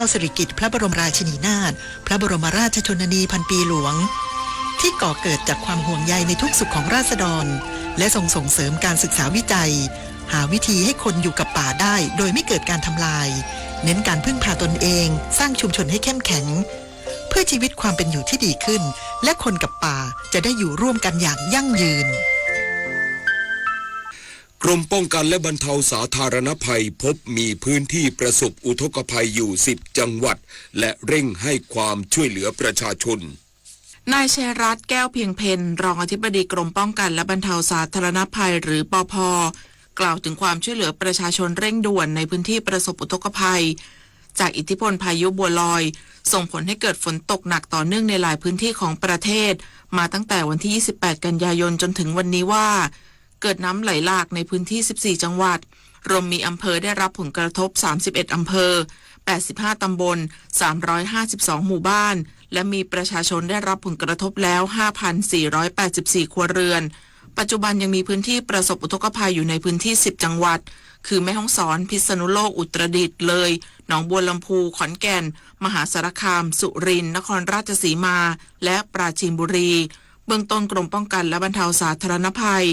เจ้าสิริกิติ์พระบรมราชินีนาถ พระบรมราชชนนีพันปีหลวง ที่ก่อเกิดจากความห่วงใยในทุกสุขของราษฎร และทรงส่งเสริมการศึกษาวิจัย หาวิธีให้คนอยู่กับป่าได้โดยไม่เกิดการทำลาย เน้นการพึ่งพาตนเอง สร้างชุมชนให้เข้มแข็ง เพื่อชีวิตความเป็นอยู่ที่ดีขึ้น และคนกับป่าจะได้อยู่ร่วมกันอย่างยั่งยืน กรมป้องกันและบรรเทาสาธารณภัยพบมีพื้นที่ประสบอุทกภัยอยู่สิบจังหวัด และเร่งให้ความช่วยเหลือประชาชน นายชัยรัตน์ แก้วเพียงเพ็ญ รองอธิบดีกรมป้องกันและบรรเทาสาธารณภัย หรือ ปภ กล่าวถึงความช่วยเหลือประชาชนเร่งด่วนในพื้นที่ประสบอุทกภัย จากอิทธิพลพายุบัวลอย ส่งผลให้เกิดฝนตกหนักต่อเนื่องในหลายพื้นที่ของประเทศ มาตั้งแต่วันที่ ยี่สิบแปด กันยายน จนถึงวันนี้ว่า เกิดน้ำไหลหลากในพื้นที่ สิบสี่ จังหวัด รวมมีอำเภอได้รับผลกระทบ สามสิบเอ็ด อำเภอ แปดสิบห้า ตำบล สามร้อยห้าสิบสอง หมู่บ้าน และมีประชาชนได้รับผลกระทบแล้ว ห้าพันสี่ร้อยแปดสิบสี่ ครัวเรือน ปัจจุบันยังมีพื้นที่ประสบอุทกภัยอยู่ในพื้นที่ สิบ จังหวัด คือแม่ฮ่องสอน พิษณุโลก อุตรดิตถ์ เลย หนองบัวลำพู ขอนแก่น มหาสารคาม สุรินทร์ นครราชสีมา และปราจีนบุรี เบื้องต้นกรมป้องกันและบรรเทาสาธารณภัย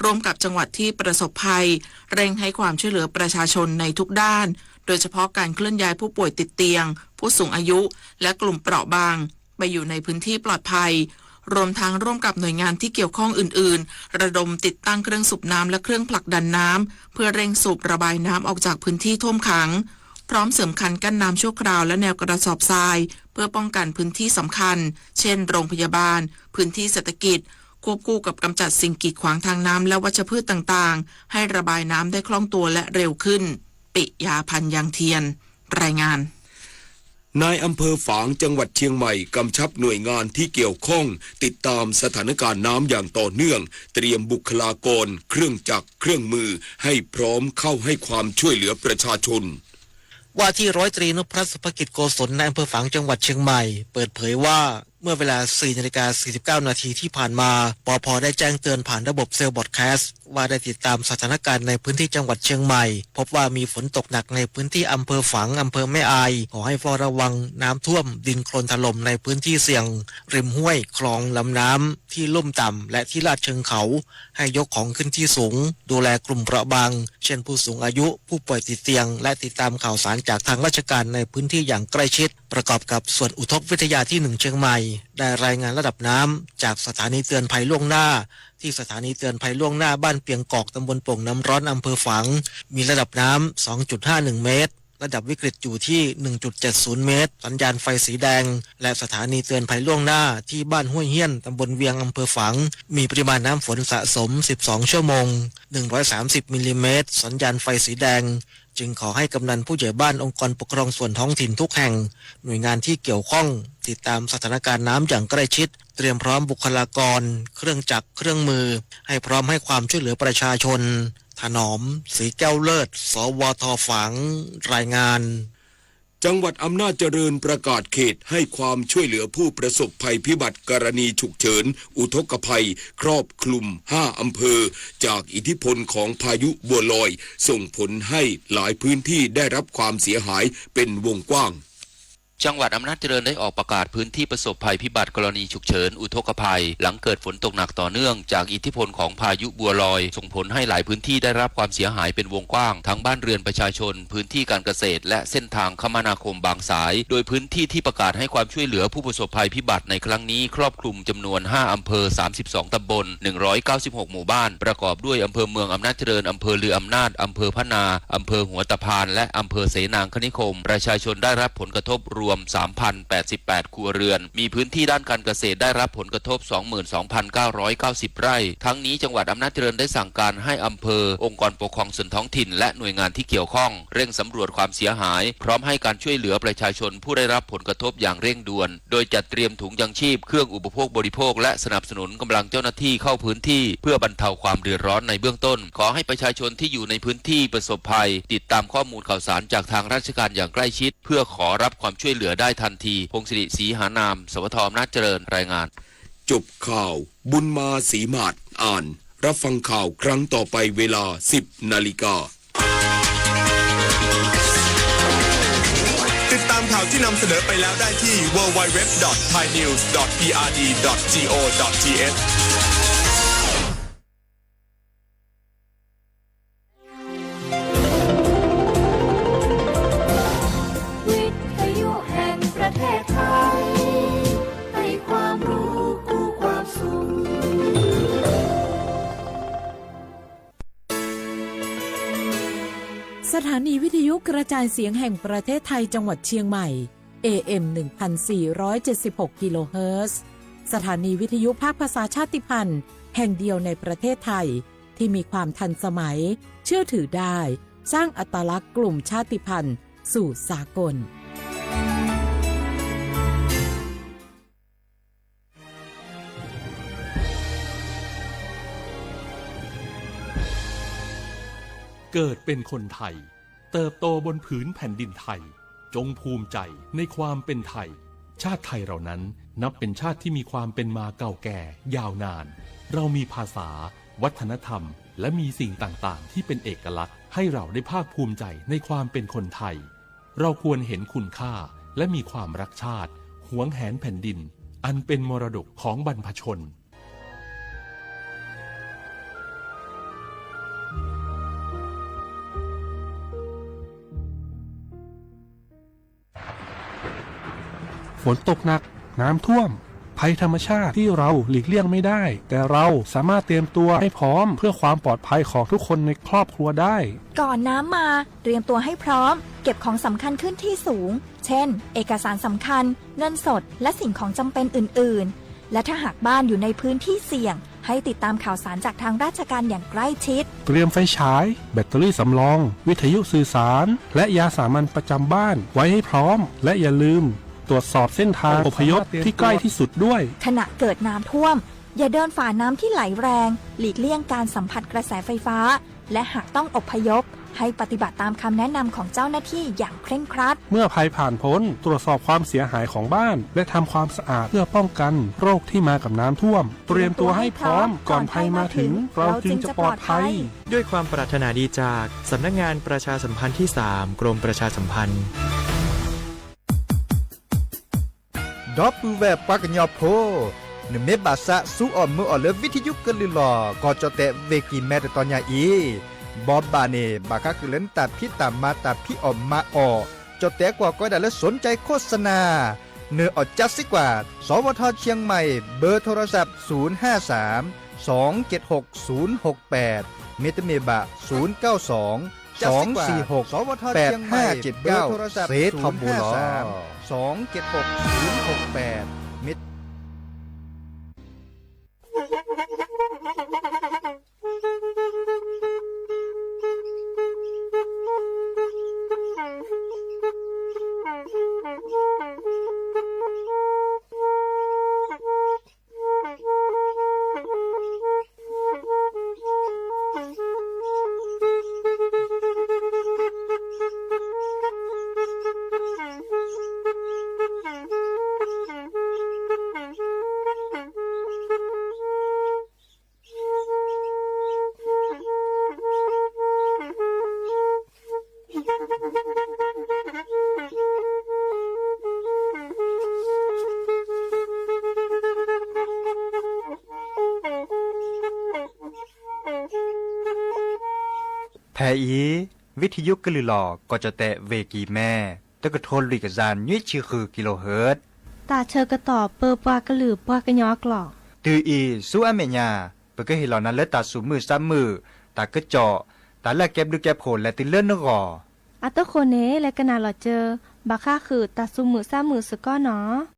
ร่วมกับจังหวัดที่ประสบภัย เร่งให้ความช่วยเหลือประชาชนในทุกด้าน โดยเฉพาะการเคลื่อนย้ายผู้ป่วยติดเตียง ผู้สูงอายุ และกลุ่มเปราะบาง ไปอยู่ในพื้นที่ปลอดภัย รวมทั้งร่วมกับหน่วยงานที่เกี่ยวข้องอื่นๆ ระดมติดตั้งเครื่องสูบน้ำและเครื่องผลักดันน้ำ เพื่อเร่งสูบระบายน้ำออกจากพื้นที่ท่วมขัง พร้อมเสริมคันกั้นน้ำชั่วคราวและแนวกระสอบทราย เพื่อป้องกันพื้นที่สำคัญ เช่น โรงพยาบาล พื้นที่เศรษฐกิจ ควบคู่กับกำจัดสิ่งกีดขวางทางน้ำและวัชพืชต่างๆ ให้ระบายน้ำได้คล่องตัวและเร็วขึ้น ปิยาพันธ์ ยังเทียน รายงาน นายอำเภอฝางจังหวัดเชียงใหม่กำชับหน่วยงานที่เกี่ยวข้องติดตามสถานการณ์น้ำอย่างต่อเนื่อง เตรียมบุคลากร เครื่องจักร เครื่องมือ ให้พร้อมเข้าให้ความช่วยเหลือประชาชน ว่าที่ร้อยตรีนพรัตน์ สุภกิจโกศล นายอำเภอฝางจังหวัดเชียงใหม่ เปิดเผยว่า เมื่อเวลา สี่นาฬิกา สี่สิบเก้านาทีที่ผ่านมา ปภ ได้แจ้งเตือนผ่านระบบ Cell Broadcast ว่าได้ติดตามสถานการณ์ในพื้นที่จังหวัดเชียงใหม่ พบว่ามีฝนตกหนักในพื้นที่อำเภอฝาง อำเภอแม่อาย ขอให้เฝ้าระวังน้ำท่วม ดินโคลนถล่มในพื้นที่เสี่ยง ริมห้วย คลอง ลำน้ำ ที่ลุ่มต่ำ และที่ลาดเชิงเขา ให้ยกของขึ้นที่สูง ดูแลกลุ่มเปราะบาง เช่นผู้สูงอายุ ผู้ป่วยติดเตียง และติดตามข่าวสารจากทางราชการในพื้นที่อย่างใกล้ชิด ประกอบกับส่วนอุทกวิทยาที่ หนึ่ง เชียงใหม่ ได้รายงานระดับน้ำจากสถานีเตือนภัยล่วงหน้า ที่สถานีเตือนภัยล่วงหน้าบ้านเปียงกอก ตำบลโป่งน้ำร้อน อำเภอฝาง มีระดับน้ำ สองจุดห้าหนึ่งเมตร ระดับวิกฤตอยู่ที่ หนึ่งจุดเจ็ดศูนย์เมตร สัญญาณไฟสีแดง และสถานีเตือนภัยล่วงหน้าที่บ้านห้วยเฮี้ยน ตำบลเวียง อำเภอฝาง มีปริมาณน้ำฝนสะสม สิบสอง ชั่วโมง หนึ่งร้อยสามสิบ มิลลิเมตร สัญญาณไฟสีแดง จึงขอให้กำนันผู้ใหญ่บ้านองค์กรปกครองส่วนท้องถิ่นทุกแห่ง หน่วยงานที่เกี่ยวข้อง ติดตามสถานการณ์น้ำอย่างใกล้ชิด เตรียมพร้อมบุคลากร เครื่องจักร เครื่องมือ ให้พร้อมให้ความช่วยเหลือประชาชน ถนอม ศรีแก้วเลิศ สวท ฝาง รายงาน จังหวัดอำนาจเจริญประกาศเขตให้ความช่วยเหลือผู้ประสบภัยพิบัติกรณีฉุกเฉินอุทกภัยครอบคลุมห้าอำเภอ จากอิทธิพลของพายุบัวลอย ส่งผลให้หลายพื้นที่ได้รับความเสียหายเป็นวงกว้าง จังหวัดอำนาจเจริญได้ออกประกาศพื้นที่ประสบภัยพิบัติกรณีฉุกเฉินอุทกภัย หลังเกิดฝนตกหนักต่อเนื่องจากอิทธิพลของพายุบัวลอย ส่งผลให้หลายพื้นที่ได้รับความเสียหายเป็นวงกว้าง ทั้งบ้านเรือนประชาชน พื้นที่การเกษตร และเส้นทางคมนาคมบางสาย โดยพื้นที่ที่ประกาศให้ความช่วยเหลือผู้ประสบภัยพิบัติในครั้งนี้ ครอบคลุมจำนวนห้าอำเภอ สามสิบสองตำบล หนึ่งร้อยเก้าสิบหกหมู่บ้าน ประกอบด้วยอำเภอเมืองอำนาจเจริญ อำเภอลืออำนาจ อำเภอพะนา อำเภอหัวตะพาน และอำเภอเสนางคณิคม ประชาชนได้รับผลกระทบรวม สามพันแปดสิบแปดครัวเรือน มีพื้นที่ด้านการเกษตรได้รับผลกระทบ สองหมื่นสองพันเก้าร้อยเก้าสิบไร่ ทั้งนี้จังหวัดอำนาจเจริญได้สั่งการให้อำเภอ องค์กรปกครองส่วนท้องถิ่น และหน่วยงานที่เกี่ยวข้อง เร่งสำรวจความเสียหาย พร้อมให้การช่วยเหลือประชาชนผู้ได้รับผลกระทบอย่างเร่งด่วน โดยจัดเตรียมถุงยังชีพ เครื่องอุปโภคบริโภค และสนับสนุนกำลังเจ้าหน้าที่เข้าพื้นที่ เพื่อบรรเทาความเดือดร้อนในเบื้องต้น ขอให้ประชาชนที่อยู่ในพื้นที่ประสบภัย ติดตามข้อมูลข่าวสารจากทางราชการอย่างใกล้ชิด เพื่อขอรับความช่วยเหลือได้ทันที พงศิริ ศรีหานาม สวท อำนาจเจริญ รายงาน จบข่าว บุญมา ศรีหมาด อ่าน รับฟังข่าวครั้งต่อไปเวลา สิบนาฬิกา ติด ตามข่าวที่นำเสนอไปแล้วได้ที่ ดับเบิลยู ดับเบิลยู ดับเบิลยู ดอท ไทยนิวส์ ดอท พีอาร์ดี ดอท จี โอ ดอท ที เอช วิทยุแห่งประเทศไทย ให้ความรู้คู่ความสุข สถานีวิทยุกระจายเสียงแห่งประเทศไทยจังหวัดเชียงใหม่ เอ เอ็ม หนึ่งพันสี่ร้อยเจ็ดสิบหก กิโลเฮิรตซ์ สถานีวิทยุภาคภาษาชาติพันธุ์แห่งเดียวในประเทศไทย ที่มีความทันสมัย เชื่อถือได้ สร้างอัตลักษณ์กลุ่มชาติพันธุ์สู่สากล เกิดเป็นคนไทย เติบโตบนผืนแผ่นดินไทย จงภูมิใจในความเป็นไทย ชาติไทยเรานั้นนับเป็นชาติที่มีความเป็นมาเก่าแก่ยาวนาน เรามีภาษา วัฒนธรรม และมีสิ่งต่างๆ ที่เป็นเอกลักษณ์ ให้เราได้ภาคภูมิใจในความเป็นคนไทย เราควรเห็นคุณค่า และมีความรักชาติ หวงแหนแผ่นดิน อันเป็นมรดกของบรรพชน ฝนตกหนัก น้ำท่วม ภัยธรรมชาติที่เราหลีกเลี่ยงไม่ได้ แต่เราสามารถเตรียมตัวให้พร้อมเพื่อความปลอดภัยของทุกคนในครอบครัวได้ ก่อนน้ำมา เตรียมตัวให้พร้อม เก็บของสำคัญขึ้นที่สูง เช่น เอกสารสำคัญ เงินสด และสิ่งของจำเป็นอื่นๆ และถ้าหากบ้านอยู่ในพื้นที่เสี่ยง ให้ติดตามข่าวสารจากทางราชการอย่างใกล้ชิด เตรียมไฟฉาย แบตเตอรี่สำรอง วิทยุสื่อสาร และยาสามัญประจำบ้านไว้ให้พร้อม และอย่าลืมตรวจสอบเส้นทางอพยพที่ใกล้ที่สุดด้วย ขณะเกิดน้ำท่วม อย่าเดินฝ่าน้ำที่ไหลแรง หลีกเลี่ยงการสัมผัสกระแสไฟฟ้า และหากต้องอพยพ ให้ปฏิบัติตามคำแนะนำของเจ้าหน้าที่อย่างเคร่งครัด เมื่อภัยผ่านพ้น ตรวจสอบความเสียหายของบ้าน และทำความสะอาดเพื่อป้องกันโรคที่มากับน้ำท่วม เตรียมตัวให้พร้อม ก่อนภัยมาถึง เราจึงจะปลอดภัย ด้วยความปรารถนาดีจากสำนักงานประชาสัมพันธ์ที่สาม กรมประชาสัมพันธ์ ဒီပုၢ်ဝဲၢ်ပှၤကညီဖိ, နမ့ၢ်ဘၣ်သးစူအီၣ်မုာ်အီၣ်လၢ ဝံထယုကလုၢ်လီၤ ကီၢ်ကၠီၣ်တဲၣ် ဝ့ၢ်ကံၢ်မဲ တတီၤညါအံၤ, ဘီဘၣ်န့ၣ် ဘၣ်ဃးဃုာ်လၢနတၢ်ဖံးတၢ်မၤ တၢ်ဖံးအီၣ်မၤအီၣ်, ကၠီၣ်တဲၣ်ကွၢ်ကီဒၣ်လၢ สนใจโฆษณา, နအီၣ်ကၠါစ့ကွၢ် สวท เชียงใหม่ เบอร์โทรศัพท์ ศูนย์ห้าสาม สองเจ็ดหก ศูนย์หกแปด မ့တမ့ၢ်ဘၣ် ศูนย์เก้าสอง สองสี่หก แปดห้าเจ็ดเก้า เสทอมบูลอ สองเจ็ดหก ศูนย์หกแปด မ့ ဖဲအံၤ ဝံထယုကလုၢ်လီၤ ကီၢ်ကၠီၣ်တဲၣ် ဝ့ၢ်ကံၢ်မဲ တကထိလွံၢ်ကယၤနွံဆံဃု กิโลเฮิรตซ์ တၢ်ဆၢကတီၢ်ပၢပှၤကလုာ်ပှၤကညီအကျိာ် တုၤအံၤဆူအမဲာ်ညါ ပကဟ့ၣ်လီၤနၤလၢတၢ်သူၣ်မုာ်သးမုာ်, တၢ်ကစီၣ်, တၢ်လၢအကဲဘျုးကဲဖှိၣ်လဲၤတုၤလၢနဂီၢ်. အသုးခိၣ်န့ၣ် လဲၤကနၣ်လီၤစၢၤ ဘၣ်ဃးဃုာ်တၢ်သူၣ်မုာ်သးမုာ်စ့ၢ်ကီးနီၤ.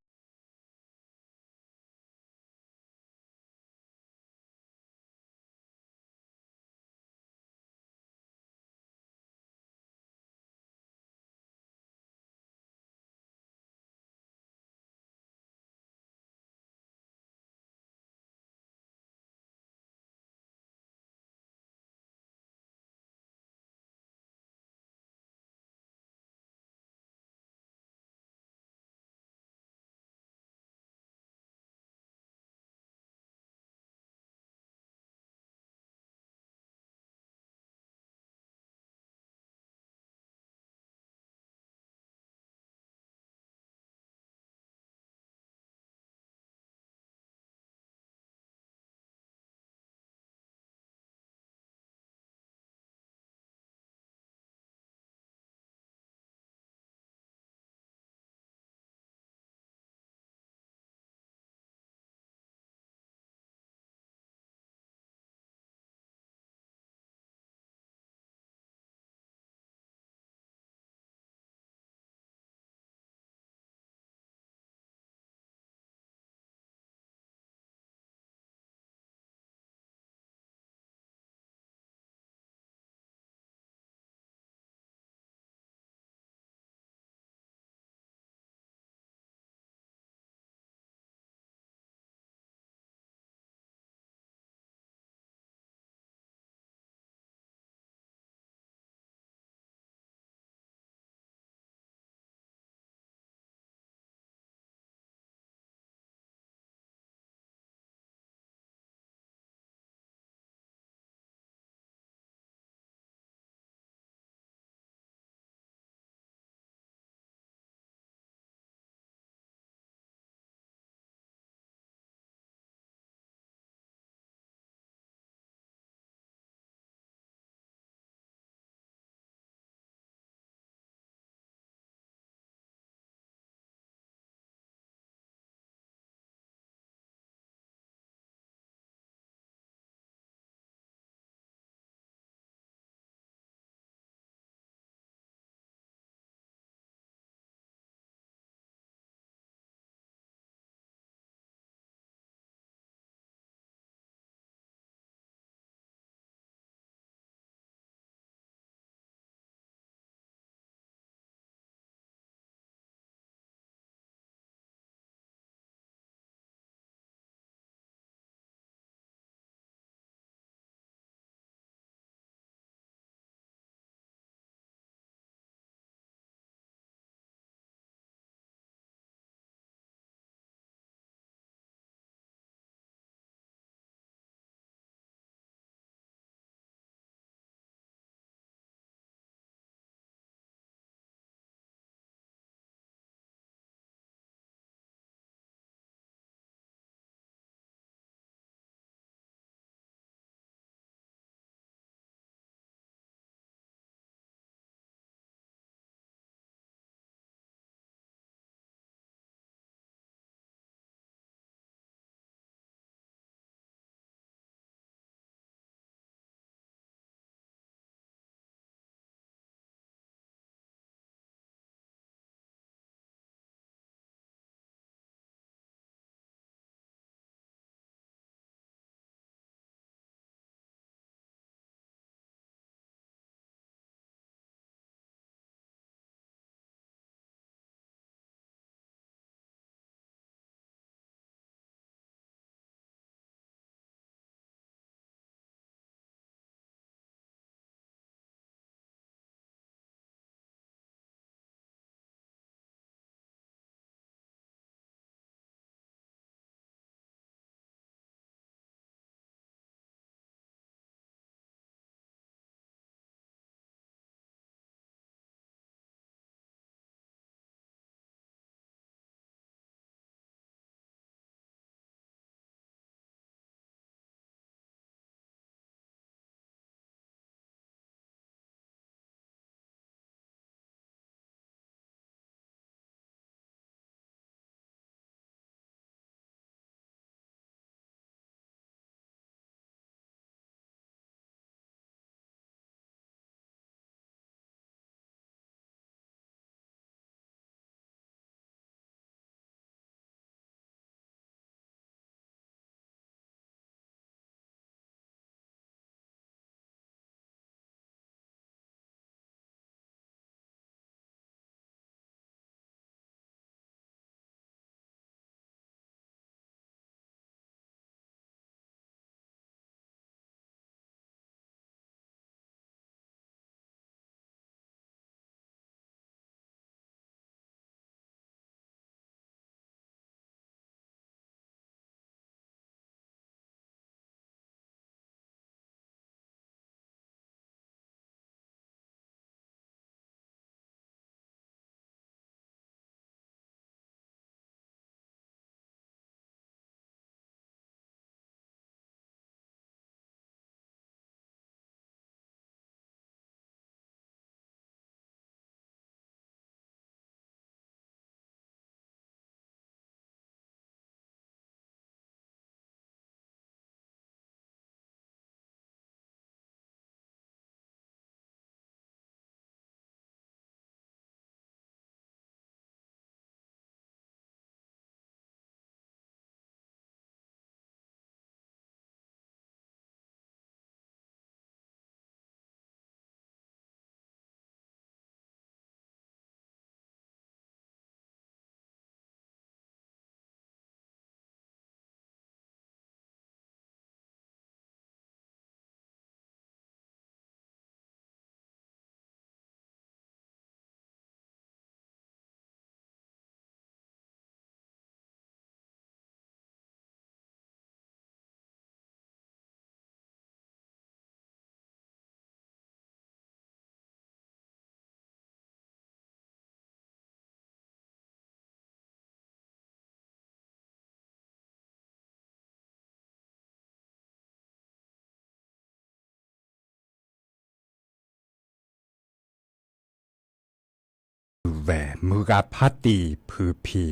ဒီပုၢ်ဝဲၢ် မုၢ်ဂၤဖါတံၢ်ဖုဖံ, ဂီ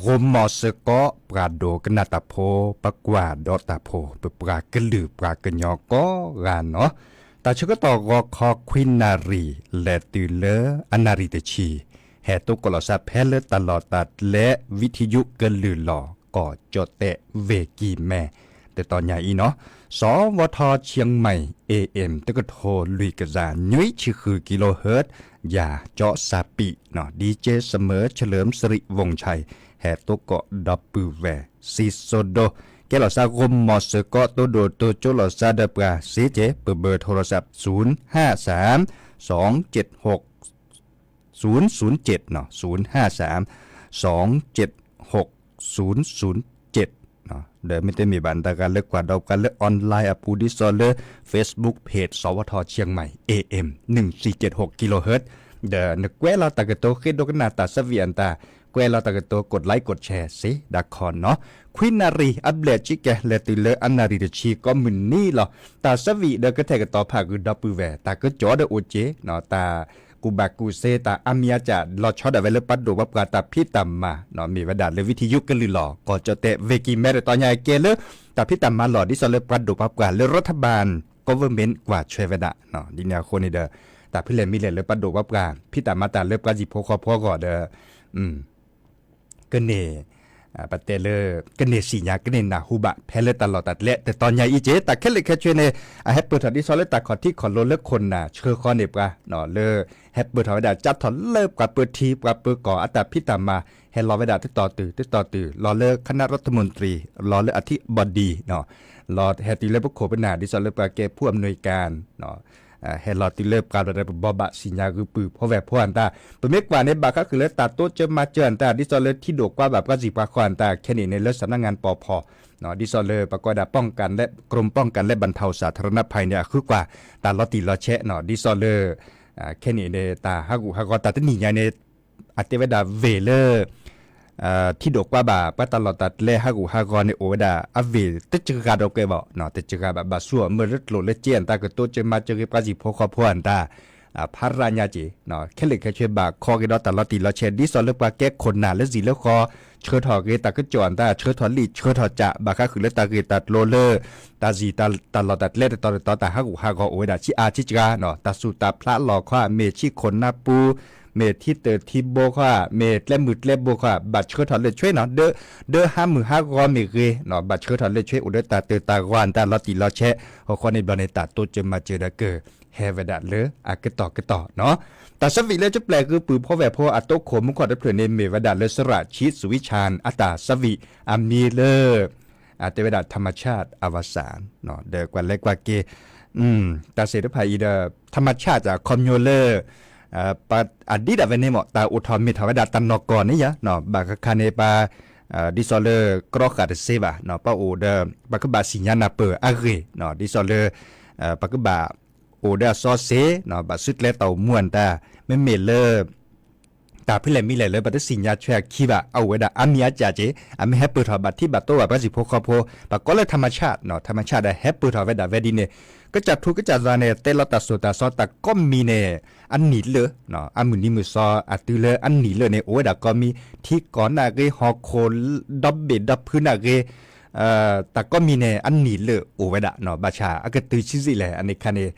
ၤမီၤစ့ၢ်ကီး ပှၤဒိကနၣ်တၢ်ဖိ, ပှၤကွၢ်ဒီးတၢ်ဖိ, ပပှၤကလုာ်ပှၤကညီကိးဂၤနီၤ, တၢ်ဆၢကတီၢ်ဂီၤခီခွံနၣ်ရံၣ် လဲၤတုၤလၢအနၣ်ရံၣ်တဆံ, ဟဲသကိးလီၤစၢ်ဖဲလၢတၢ်လီၢ်တၢ်ကျဲ ဝံထံယုကလုၢ်လီၤ ကီၢ်ကၠီၣ်တဲၣ် ဝ့ၢ်ကံၢ်မဲ, တတီၤညါအံၤနီၤ, စီၤဝီထီၣ်ဆၢၣ်မဲၣ် A M တကထိလွံၢ်ကယၤနွံဆံဃု kilohertz, ယၤကၠီစၢ်ပံးနီၤ, ဒီကၠ့စမၢၣ် เฉลิมสิริวงศ์ชัย ဟဲသကိးဒီပုၢ်ဝဲၢ် စံၣ်စိၤဒိ, ကဲလီၤစၢ်ဂီၤမီၤစ့ၢ်ကီး တိဒိၣ်တိကၠိလီၤစၢ်ဒီးပှၤစ့ၢ်ကီး, ပဘၢၣ်ထိၣ်လီၤစၢ် ศูนย์ห้าสาม สองเจ็ดหก ศูนย์ศูนย์เจ็ดနီၤ, ศูนย์ห้าสาม สองเจ็ดหก ศูนย์ศูนย์เจ็ดနီၤ, ဒီးမ့တမ့ၢ်ဘၣ်နတဂၤလၢကွၢ်ဒီးပှၤလၢ online အပူၤ ဒ်သိးလၢ Facebook page စီၤဝီထီၣ်ဆၢၣ်မဲၣ် A M หนึ่งสี่เจ็ดหก kilohertz, ဒီးနကွဲးလီၤတၢ်ကတိၤဃ့ဒိကနၣ်တၢ်ဆၢဝံၤအတၢ်, ကွဲးလီၤတၢ်ကတိၤ กดไลค์ กดแชร์ စ့ဒၣ်ခီနီၤ, ခွံနၣ်ရံၣ်အဘျဲၣ်ဆံကဲ လဲၤတုၤလၢအနၣ်ရံၣ်တဆံကိးမုၢ်နံၤလီၤ, တၢ်ဆၢဝံၤဒီးကထဲၣ်ကတီၤဖးဂုာ်ဒီပုၢ်ဝဲၢ်, တၢ်ကစီၣ်ဒီးအိၣ်က့ၤနီၤ, တၢ်ကူၣ်ဘၣ်ကူၣ်စ့ တၢ်အါမံၤအါကၢ် လီၤဆီဒၣ်ဝဲလၢပှၤဒိၣ်ပှၤပှၢ်တၢ်ဖံးတၢ်မၤနီၤ, မ့ၢ်ဝဲဒၣ်လၢဝံထံယုကလုၢ်လီၤ ကီၢ်ကၠီၣ်တဲၣ် ဝ့ၢ်ကံၢ်မဲ တတီၤညါကဲလၢ တၢ်ဖံးတၢ်မၤလီၢ် ဒ်သိးလၢပှၤဒိၣ်ပှၤပှၢ်လၢ รัฐบาล government ကွၢ်ထွဲဝဲဒၣ်, ဒ်န့ၣ်အဃိန့ၣ်ဒီး တၢ်ဖဲလဲၣ်မ့ၢ်လဲၣ်လၢပှၤဒိၣ်ပှၤပှၢ် ဖံးတၢ်မၤတၢ်လၢပှၤစံၣ်ဖိဃီဖိအဂီၢ်ဒီး ကန့ၢ် ပတဲလၢ ကန့ၢ်စံၣ်ညါ ကန့ၢ်နၢ်ဟူဘၣ် ဖဲလၢတၢ်လီၢ်တၢ်ကျဲ တတီၤညါအံၤက့ၤ, တၢ်ခဲလၢာ်ခဲဆ့န့ၣ် အဟဲပၢၢ်ထီၣ်ဒ်သိးလၢတၢ်ခီၣ်ထံးခီၣ်လိၤလၢခိၣ်နၢ်ဆှၢဃီန့ၢ်ပှၤ လၢ ဟဲပၢၢ်ထီၣ်ဝဲဒၣ် ကၠါထီၣ်လၢပှၤပၢထံပှၤပၢကီၢ်အတၢ်ဖံးတၢ်မၤ ဟဲလီၤဝဲဒၣ်တတီၤတုၤ တတီၤတုၤ လီၤလၢ คณะรัฐมนตรี လီၤလၢ อธิบดี လီၤဟဲတုၤလၢပခိၣ်ပနၢ် ဒ်သိးလၢပှၤကဲ ผู้อำนวยการ ဟဲလီၤတုၤလၢပှၤဘျီဒီး ပဘိးဘၣ်စံၣ်ညါဂုာ်ပုၢ်ဖိဝဲၢ်ဖိအတၢ်, ပမ့ၢ်ကွၢ်န့ၣ် ဘၣ်ဃးဃုာ်လၢတၢ်တိစၢၤမၤစၢၤအတၢ် ဒ်သိးလၢထံဒိၣ်ကွၢ်ဘၣ်ပှၤစံၣ်ပှၤဃီအတၢ် ခဲန့ၣ်န့ၣ် လၢ สำนักงาน ปภ ဒ်သိးလၢပှၤကိးဝဲဒၣ် ป้องกันและ กรมป้องกันและบรรเทาสาธารณภัย န့ၣ် အဃုကွၢ် တၢ်လီၤတံၢ်လီၤဆဲးနီၤ ဒ်သိးလၢ ခဲန့ၣ်န့ၣ် တၢ်ဟးဂူာ်ဟးဂီၤတၢ်တနံၣ်ညါန့ၣ် အတဲဝဲဒၣ်ဝ့ၢ်လၢ ထံဒိၣ်ကွၢ်ဘၣ် ပှၤတၢ်လီၢ်တၢ်ကျဲဟးဂူာ်ဟးဂီၤန့ၣ် အိၣ်ဝဲဒၣ်အဝ့ၢ်တစှၤဒီးကွဲးဘၣ် တစှၤဘၣ် ဘၣ်ဆူအီၤမၢလၢကျိာ်လၢစ့အတၢ် ကတိစၢၤမၤစၢၤဂ့ၤပှၤစံၣ်ဖိဃီဖိအတၢ် ဖးရၣ်ညါက့ၤ ခဲလၢာ်ခဲဆ့ဘၣ်ခီက့ၤဒီးတၢ်လီၤတံၢ်လီၤဆဲး ဒ်သိးလၢပှၤကဲခိၣ်နၢ်လၢစံၣ်လၢဃီ ဆှၢထီၣ်ဂ့ၤတၢ်ကစီၣ်အတၢ် ဆှၢထီၣ်လံာ်ဆှၢထီၣ်ကၠး ဘၣ်ဃးဃုာ်လၢတၢ်ဂ့ၢ်တၢ်ကျိၤလၢ တၢ်စံၣ်တၢ်လီၢ်တၢ်ကျဲတတီၤတတီၤ တၢ်ဟးဂူာ်ဟးဂီၤအိၣ်ဝဲဒၣ်ဆံးအါဆံးစှၤနီၤ တၢ်သူၣ်တၢ်ဖျးလီၢ်ခီ မ့ၢ်ဆံခိၣ်နၢ်ပူၤ မ့ၢ်ထံတၢၣ်ထံဘိခီ မ့ၢ်ကျဲမုၢ်ကျဲဘိခီ ဘၣ်ဆှၢထီၣ်လၢဆွဲနီၤ ဒၢဟးမုၢ်ဟးဂီၤမ့ၢ်ဂ့ၤနီၤ ဘၣ်ဆှၢထီၣ်လၢဆွဲ အိၣ်ဒီးတၢ်တၢၢ်တၢ်ဂီၤအတၢ်လီၤတံၢ်လီၤဆဲး အဃိန့ၣ်ဘျီန့ၣ် တၢ်တိစၢၤမၤစၢၤဒီးက ဟဲဝဲဒၣ်လၢအကတီၢ်ကတီၢ်နီၤ တၢ်ဆၢဝံၤလၢကပျဲၢ်ဂုာ်ပုၢ်ဖိဝဲၢ်ဖိအတိခိၣ်မူခိၣ်တဖျၢၣ်န့ၣ် မ့ၢ်ဝဲဒၣ်လၢ สระชีสุวิชาญ အတၢ်ဆၢဝံၤ အမံၤလၢ တဲဝဲဒၣ် ธรรมชาติอวสาน ဒီးကွၢ်လဲၤကွၢ်က့ၤ တၢ်စ့ၢ်တဖၣ်အံၤဒီး ธรรมชาติ အခီပညီလၢ အဒ်ဒၣ်ဝဲန့ၣ်မ့ၢ် တၢ်အိၣ်ထီၣ်မ့ၢ်ထီၣ်ဝဲဒၣ်တၢ်နီၢ်ကီၢ်န့ၣ်ယါ ဘၣ်ဃးခါန့ၣ်ပှၤ ဒ်သိးလၢကြီဃာ်တစ့ဘၣ် ပှၤအိၣ်ဒီး ပှၤကဘၣ်စံၣ်ညါနၢ်ပၢၢ်အဂ့ၢ် ဒ်သိးလၢ ပှၤကဘၣ် အိၣ်ဒီးအစီစ့ ဘၣ်စုကျဲတၢ်အိၣ်မူအတၢ် မ့မ့ၢ်လၢ တၢ်ဖဲလဲၣ်မ့ၢ်လဲၣ်လၢပတသ့ၣ်ညါဆွဲအခံဘၣ် အအိၣ်ဝဲဒၣ်အါမံၤအါစှၤက့ၤ အမ့ၢ်ဟဲပၢၢ်ထီၣ်ဘၣ်ထံဘၣ်တိဘၣ်ပှၤစံၣ်ဖိဃီဖိ ပှၤကိးလၢ ธรรมชาติ ธรรมชาติ ဒီးဟဲပၢၢ်ထီၣ်ဝဲဒၣ်ဝဲဒ်န့ၣ် ကစၢ်ထူကစၢ်ယွၤန့ၣ် တဲလီၤတၢ်စိၤတၢ်စီတၢ်ကိးမံၤန့ၣ် အနံၣ်လၢာ် အမုၢ်နံၤမုၢ်သီအတုၤလၢအနံၣ်လၢာ်န့ၣ် အိၣ်ဝဲဒၣ်ကိးမံၤ ထံကီၢ်နာ်ဂ့ၤ ဟီၣ်ခိၣ် ဒီဘ့ၣ်ဒီဖုနာ်ဂ့ၤ တၢ်ကိးမံၤန့ၣ် အနံၣ်လၢာ်အိၣ်ဝဲဒၣ် ဘၣ်ဆၣ်အကတုၤဆံးဆံးလဲၣ် အန့ၣ်ခါန့ၣ်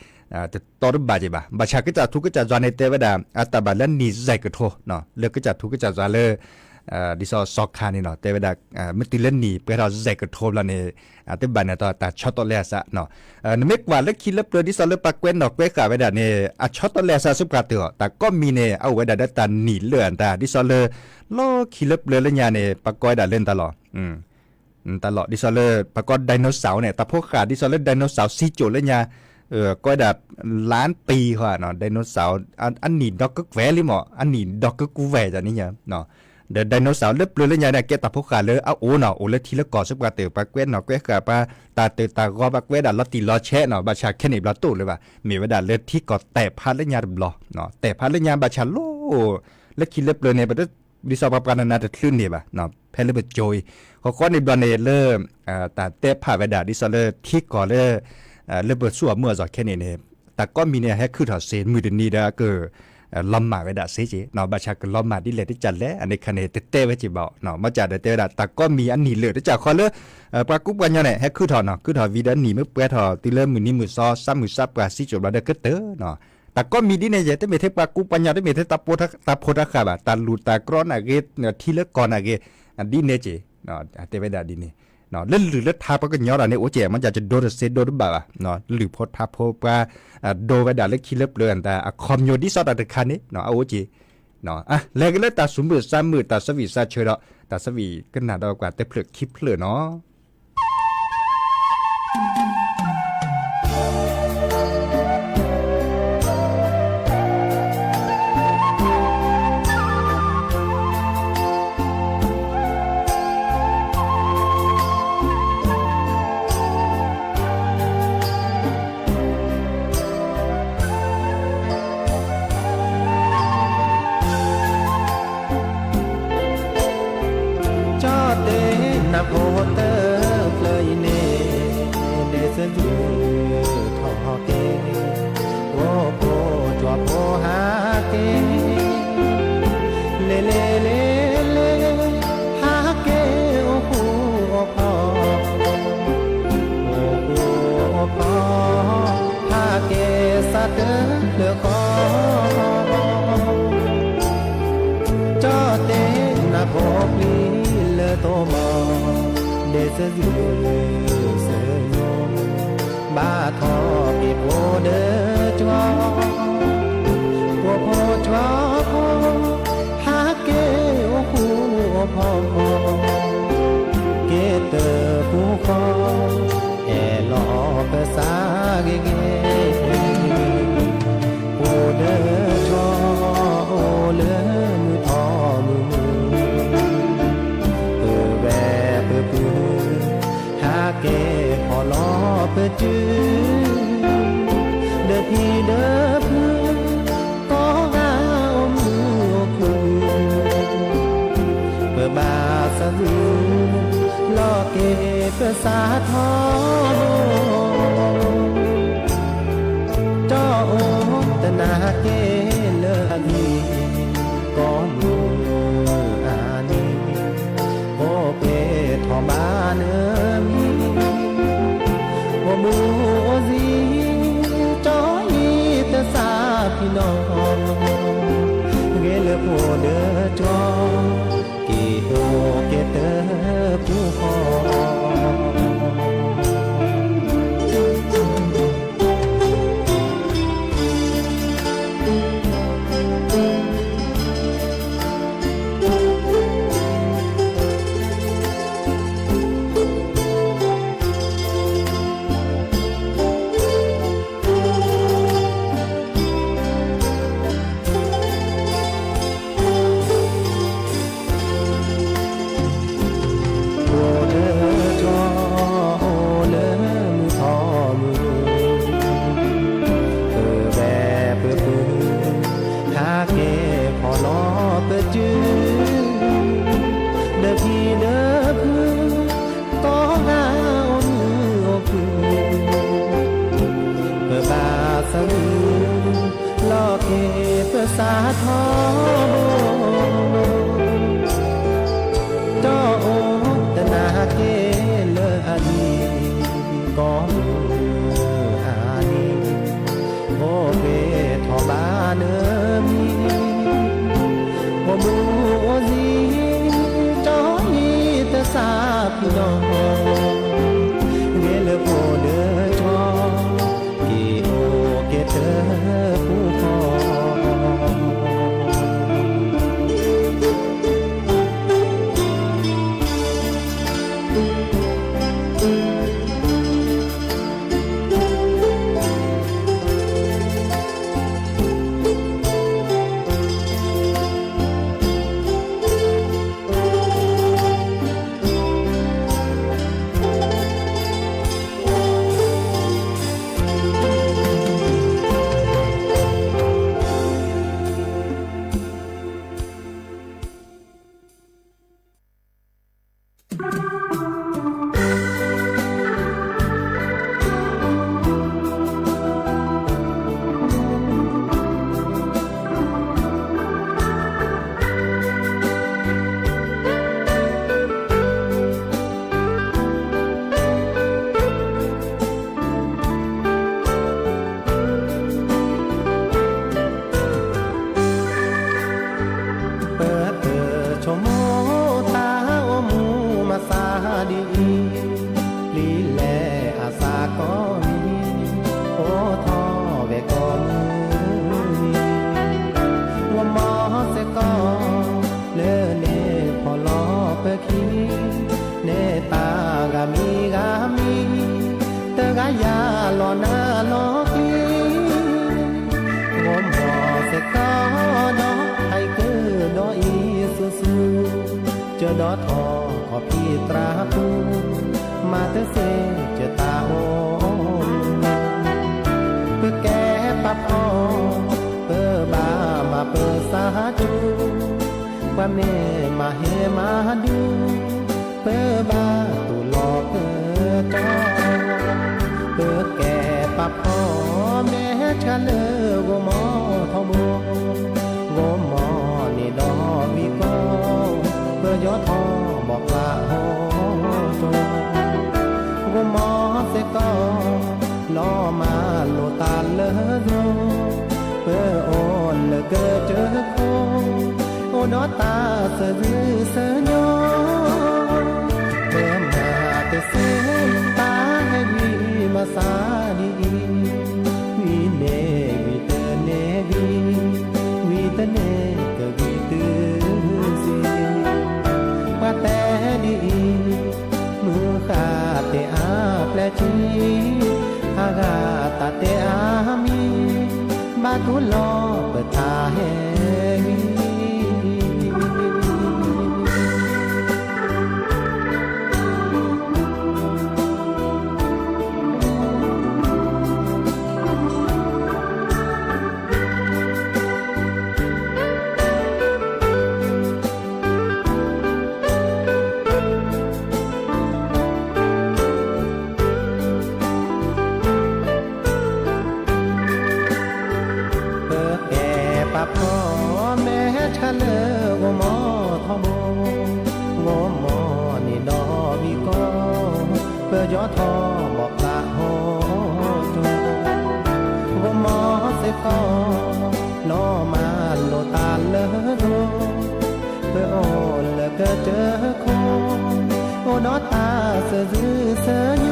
တတီတဘၣ်က့ၤဘၣ် ဘၣ်ဆၣ်ကစၢ်ထူကစၢ်ယွၤန့ၣ် တဲဝဲဒၣ် အတၢ်ဘၣ်လၢနံၣ်စဲးကထိ လၢကစၢ်ထူကစၢ်ယွၤလၢ ဒ်သိးစီၤခါန့ၣ်နီၤ တဲဝဲဒၣ် မ့ၢ်တုၤလၢနံၣ်ပှဲၤထီၣ်စဲးကထိဘျီန့ၣ် တဘၣ်န့ၣ်ဒီးတၢ်ဆီတလဲအသး နမ့ၢ်ကွၢ်လၢခံလၢပျၢၤ ဒ်သိးလၢပှၤကွဲးနီၣ်ကွဲးဃာ်ဝဲဒၣ်န့ၣ် အဆီတလဲအသးဆူပှၤတၢၢ်အီၤ တၢ်ကိးမံၤန့ၣ် အအိၣ်ဝဲဒၣ်ဒီးတၢ်နံၣ်လၢာ်အတၢ် ဒ်သိးလၢ လီၢ်ခံလၢပျၢၤလၢညါန့ၣ် ပှၤကိးဝဲဒၣ်လၢနတၢ်လီၢ် တၢ်လီၢ် ဒ်သိးလၢ ပှၤကိး dinosaur န့ၣ် တၢ်ဖိဃာ် ဒ်သိးလၢ dinosaur စံကၠိၣ်လၢညါ ကိးဝဲဒၣ် ล้านปี ဃီ dinosaur အနံၣ်ဒီကကွဲၢ်လံမး အနံၣ်ဒီကကွဲၢ်န့ၣ်ညါ ဒီး dinosaur လၢပျၢၤလၢညါန့ၣ် ကဲတၢ်ဖိဃာ်လၢအအိၣ်နီၤ အိၣ်လၢထံလၢကီၢ်ဆူပှၤတၢၢ် ပှၤကွဲးနီၣ်ကွဲးဃာ် ပှၤတၢ်တၢၢ်တၢ်ဂီၤ ပှၤကွဲးဒၣ်လီၤတံၢ်လီၤဆဲးနီၤ ဘၣ်ဆၣ်ခဲန့ၣ်ဘျီတိၢ်လၢၤဘၣ် မ့ၢ်ဝဲဒၣ်လၢထံကီၢ်တဲာ်ဖးလၢညါတဘျီ တဲာ်ဖးလၢညါ ဘၣ်ဆၣ်လီၤ လၢခံလၢပျၢၤန့ၣ် ပ ဒ်သိးပှၤပှၤနးနးတချုးန့ၢ်ဘၣ် ဖဲလၢပစိၤအံၤ ဃီဃီန့ၣ်ဘျီန့ၣ်လၢ တၢ်တဲဖးဝဲဒၣ် ဒ်သိးလၢထံကီၢ်လၢ လၢပဆူၣ်အမုၢ်အစီၤခဲန့ၣ်န့ၣ် တၢ်ကိးမံၤန့ၣ် ဟဲခုၣ်ထီၣ်စ့ၢ် မုၢ်တနံၤဒီးအက လီၤမၢ်ဝဲဒၣ်စ့က့ၤနီၤ, ဘၣ်ဆၣ်ကလီၤမၢ်ဒ်လဲၣ်တကးလဲၣ် အန့ၣ်ခါန့ၣ် တတဲဝဲက့ၤဘၣ်အီၤနီၤ, မ့ၢ်ကဒီးတဲဝဲဒၣ် တၢ်ကိးမံၤအနံၣ်လၢာ်တကးဃီလၢ ပှၤကူပှၤညီန့ၣ် ဟဲခုၣ်ထီၣ်နီၤ, ခုၣ်ထီၣ်ဝံၤဒီး နံၣ်မ့ၢ်ပှဲၤထီၣ်တုၤလၢမုၢ်နံၤမုၢ်သီ စးမုၢ်စးပှၢ် စံကၠိၣ်ဘျီဒီးကတၢၢ်နီၤ, တၢ်ကိးမံၤဒ်န့ၣ်ယဲ တမ့ၢ်ထဲပှၤကူပှၤညီ တမ့ၢ်ထဲတၢ်ဖိတၢ်ဃၢ်ဘၣ်, တၢ်လူၢ်တၢ်ကြီနာ်ဂ့ၤ, ထံလၢကီၢ်နာ်ဂ့ၤ, ဒ်န့ၣ်က့ၤ တဲဝဲဒၣ်ဒ်န့ၣ်, လၢလုၢ်လၢထါပှၤကညီတၢ်န့ၣ် အိၣ်က့ၤ မ့ၢ်ကဒီးတစ့ဒိတဘၣ်ဘၣ်, လုၢ်ဖိထါဖိပှၤ ဒိဝဲဒၣ်လၢခံလၢပျၢၤ အခီပညီဒ်သိးတၢ်တခါန့ၣ် အအိၣ်က့ၤ, လဲၤက့ၤလၢတၢ်ဆူၣ်မုၢ်ဆါမုၢ် တၢ်ဆၢဝံၣ်ဆၢဆၢဒီး တၢ်ဆၢဝံၣ်ကနၣ်ဒီးကွၢ်တဖျၢၣ်ခံဖျၢၣ်နီၤ. ကၠီတဲနၢ်ဖိတဖျၢၣ်အံၤန့ၣ် ဒဲးစၢၤဒုးထီၣ်က့ၤ အိၣ်ဖိကၠီဖိဟးက့ၤ လဲၤလဲၤလဲၤလဲၤ ဟးက့ၤအိၣ်ဃူအိၣ်ဖိး အိၣ်ဃူအိၣ်ဖိး ဟးက့ၤစးတၢ်လၢဃီ ကၠီတဲနၢ်ဖိပျံၤလၢတိၢ်မီၢ် ဒဲးစၢၤဒုးစၢၤညိ ဘၣ်ထီၣ်က့ၤဖိဒၢကၠီ ဖိဖိကၠီဖိ ဟးက့ၤအိၣ်ဃူအိၣ်ဖိး က့ၤတၢ်ပူၤဃီ အဲၣ်လီၤပသးဂ့ၤဂ့ၤ ဖိဒၢကၠီ အိၣ်လၢမုၢ်ထီၣ်မုၢ်မုၢ် ပဝဲပပုၢ် ဟးက့ၤဖီၣ်လီၤပစု ဒီးဖံဒီးဖု ကိးဂၤအိၣ်မုာ်အိၣ်ခုၣ် ပဘၣ်စၢၤဒုး လီၤက့ၤပသးထီဘိ ကၠီအိၣ်တနၢ်က့ၤလၢအမံၤ ကိးမုၢ်အနံၤ အိၣ်ပှဲၤထီၣ်ဘၣ်နမံၤ အိၣ်မူအိၣ်ဆံး ကၠီအံၤတသးဖံးနီၤ ဂ့ၤလၢဖိဒၢကၠီ က့ၤအိၣ်က့ၤတၢ်ပူၤဃီ ဖိဒၢကၠီ အိၣ်လၢမုၢ်ထီၣ်မုၢ် ပဝဲပပုၢ် ဟးက့ၤဖီၣ်လီၤပစု ဒီးဖံဒီးဖု ကိးဂၤအိၣ်မုာ်အိၣ်ခုၣ် ပဘၣ်စၢၤဒုး လီၤက့ၤပသးထီဘိ ကၠီအိၣ်တနၢ်က့ၤလၢအလံၤ ကိးမုၢ်အနံၤ အိၣ်ပှဲၤထီၣ်ဘၣ်နမံၤ အိၣ်မူအိၣ်ဆံး ကၠီအံၤတသးဖံးနီၤ ဂ့ၤလၢဖိဒၢကၠီ က့ၤအိၣ်က့ၤတၢ်ပူၤဃီ ဘၣ်ဆၣ်ဒ်အံၤ, ပျံၤလဲၤအသးကိးမံၤ, အိၣ်ထီၣ်ဝဲကိးမုၢ်နံၤ, ဂီၤမီၤစ့ၢ်ကီး လၢန့ၣ်ဖီၣ်လီၤပၢၤခံ, န့ၢ်တၢ်ဂၤမံၤဂၤမံၤ, တဂၤယၤလီၤနၤလီၤကျံ, ဂီၤမီၤစ့ၢ်ကီးဒီး ဟဲက့ၤဒီးအံၤဆူၣ်ဆူၣ်, ကၢဒီးထီၣ်ခီၣ်ဖံးတြၢ်ပူၤ, မၤတသ့ကၢတၢ်အိၣ်, ပကဲပာ်ဖှိၣ်, ပဘၣ်မၤပၢၤစၢ်ထူ, ပှၤမ့ၢ်မၤဟ့ၣ်မၤဒူ, ပဘၣ်တူၢ်လိာ်ကၢတီ, ပကဲပာ်ဖှိၣ်မဲာ်ဆှးလၢဂီၤမီၤထီဘိ, ဂီၤမီၤန့ၣ်ဒီးဝံၤကီ, ပယီၤထီၣ်ဘီၣ်ကျးဟီၣ်ကၠီ, ဂီၤမီၤစ့ၢ်ကီး လီၤမၢ်လိာ်တၢ်လၢဂီၤ, ပအိၣ်လၢကစၢၢ်ခိၣ်, အိၣ်ဒီးတၢ်စၢၤဒုစၢၤညီ, ပမၤတသ့ တၢ်ဟဲဝံၤမၤသးဒ်အံၤ, ဝံၤန့ၣ်ဝံၤတန့ၢ်ဝံၤ, ဝံၤတန့ၢ်ကဝံၤတုၤဆံ, ပှၤတဲဒ်အံၤ, မုၢ်ဃၢ်တဲအါပျဲၢ်ထံ, အဂၤတၢ်တဲအါမံၤ, ဘၣ်တူၢ်လိာ်ပတၢ်ဟဲဝံၤ ပကဲပာ်ဖှိၣ်မဲာ်ဆှးလၢဂီၤမီၤထီဘိ, ဂီၤမီၤန့ၣ်ဒီးဝံၤကီ, ပယီၤထီၣ်ဘီၣ်ကျးဟီၣ်ကၠီ, ဂီၤမီၤစ့ၢ်ကီး လီၤမၢ်လိာ်တၢ်လၢဂီၤ, ပအိၣ်လၢကစၢၢ်ခိၣ်, အိၣ်ဒီးတၢ်စၢၤဒုစၢၤညီ,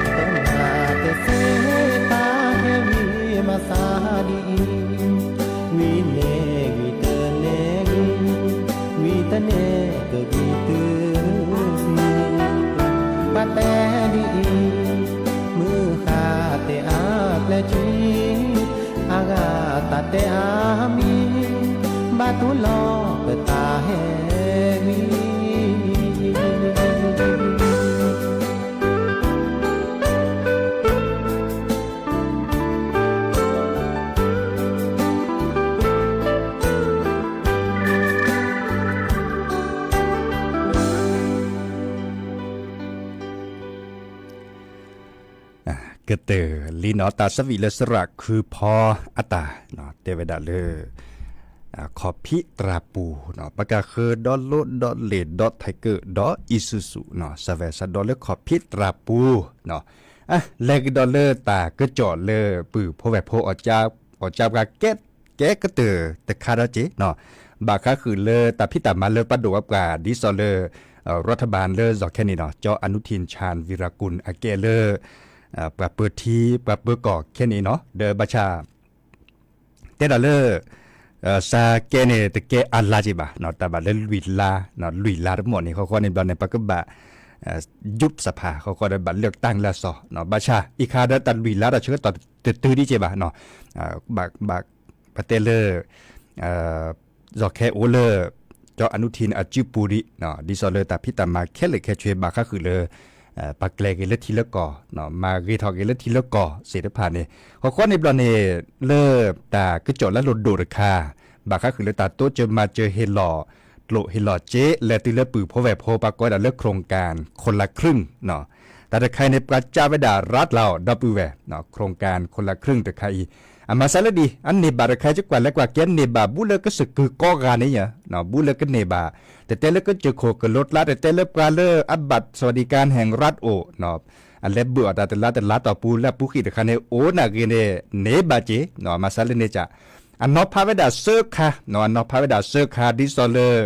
ပမၤတသ့ တၢ်ဟဲဝံၤမၤသးဒ်အံၤ, ဝံၤန့ၣ်ဝံၤတန့ၢ်ဝံၤ, ဝံၤတန့ၢ်ကဝံၤတုၤဆံ, ပှၤတဲဒ်အံၤ, မုၢ်ဃၢ်တဲအါပျဲၢ်ထံ, အဂၤတၢ်တဲအါမံၤ, ဘၣ်တူၢ်လိာ်ပတၢ်ဟဲဝံၤကတၢၢ်လံနီၤ တၢ်ဆၢဝံၤလၢစရၣ်ခုဖီအတၢ် တဲဝဲဒၣ်လၢ ခီၣ်ဖံးတြၢ်ပူၤ ပကဃၢၤဒီလိ ဒီလ့ၣ် ဒီထံကၢၣ် ဒီအံၣ်စူၣ်စူၣ် စၢ်ဝဲစၢ်ဒီးလၢခီၣ်ဖံးတြၢ်ပူၤ လဲၤကဒီးလၢတၢ်ကစီၣ်လၢပုၢ်ဖိဝဲၢ်ဖိ အီၣ်ကၠၢပှၤ ကဲကတၢၢ်တခါဒီးက့ၤ ဘၣ်ဃးဃုာ်လၢတၢ်ဖံးတၢ်မၤလၢပှၤဒိၣ်ဝဲပှၤ ဒ်သိးလၢ ရၤထဘၢၣ်လၢယီၤခဲန့ၣ်နီၤ ကၠီအနုထံၣ် ဆၣ်ဝံရၤကူၣ် အကဲလၢ ပှၤပၢထံ ပှၤပၢကီၢ်ခဲန့ၣ်နီၤ ဒီးဘၣ်ဆၣ် တဲဒၣ်လၢ စးကဲန့ၣ် တကဲအါလါက့ၤဘၣ် တၢ်ဘၣ်လၢလွံၢ်လါ လွံၢ်လါတမီၢ်န့ၣ် ဃီဃီန့ၣ်ဘျီန့ၣ် ပကဘၣ် ယူပ်စဖါ ဃီဃီဒီးဘၣ်လၢတၢ်လၢအစီၤ ဘၣ်ဆၣ် အံၤခါဒီးတၢ်လွံၢ်လါတၢ်ဆၢကတီၢ်တတုၤဒံးက့ၤဘၣ် ပတဲလၢ ယီၤခဲအိၣ်လၢ ကၠီအနုထံၣ်အစုပူၤဒံး ဒ်သိးလၢတၢ်ဖံးတၢ်မၤခဲလၢာ်ခဲဆ့ဘၣ်ဃးဃုာ်လၢ ပှၤကျဲၤဂ့ၤလၢထံလၢကီၢ် မၤဂ့ၤထီၣ်ဂ့ၤလၢထံလၢကီၢ်သ့ၣ်တဖၣ်န့ၣ် ဃီဃီန့ၣ်ဘျီန့ၣ် လၢတၢ်ကစီၣ်လၢလိၣ်ဒိၣ်တခါ ဘၣ်ဃးဃုာ်လၢတၢ်တိစၢၤမၤစၢၤဟ့ၣ်လီၤ ကျိၣ်ဟ့ၣ်လီၤစ့ လဲၤတုၤလၢပုၢ်ဖိဝဲၢ်ဖိ ပှၤကိးဝဲဒၣ်လၢ โครงการคนละครึ่ง တၢ်တခါအံၤန့ၣ် ပှၤကးဝဲဒၣ်ရးလီၤဒီပုၢ်ဝဲၢ် โครงการคนละครึ่ง တခါအံၤ အမၤစၢၤလၢဒ် အန့ၢ်ဘၣ်တခါစ့ၢ်ကီး လဲၤကွၢ်ကဲန့ၢ်ဘၣ် ဘူးလၢကစၢၢ်ကုၢ်ကိးဂၤန့ၣ် ဘူးလၢကန့ၢ်ဘၣ် တတဲလၢကစၢၢ်ခိၣ်ကလိကျါ တတဲလၢပှၤလၢအဘၣ် สวัสดิการแห่งรัฐ အိၣ် အလဲၤဘၢၣ်အီၤတၢ်တလါတလါတီၢ်ပူၤလၢအပူၤဃံးတခါန့ၣ် အိၣ်နာ်ဂ့ၤန့ၣ် န့ၢ်ဘၣ်က့ၤ မၤစၢၤလၢန့ၣ်ကၢ် အနီၤဖးဝဲဒၣ်စၢခါ အနီၤဖးဝဲဒၣ်စၢခါ ဒ်သိးလၢ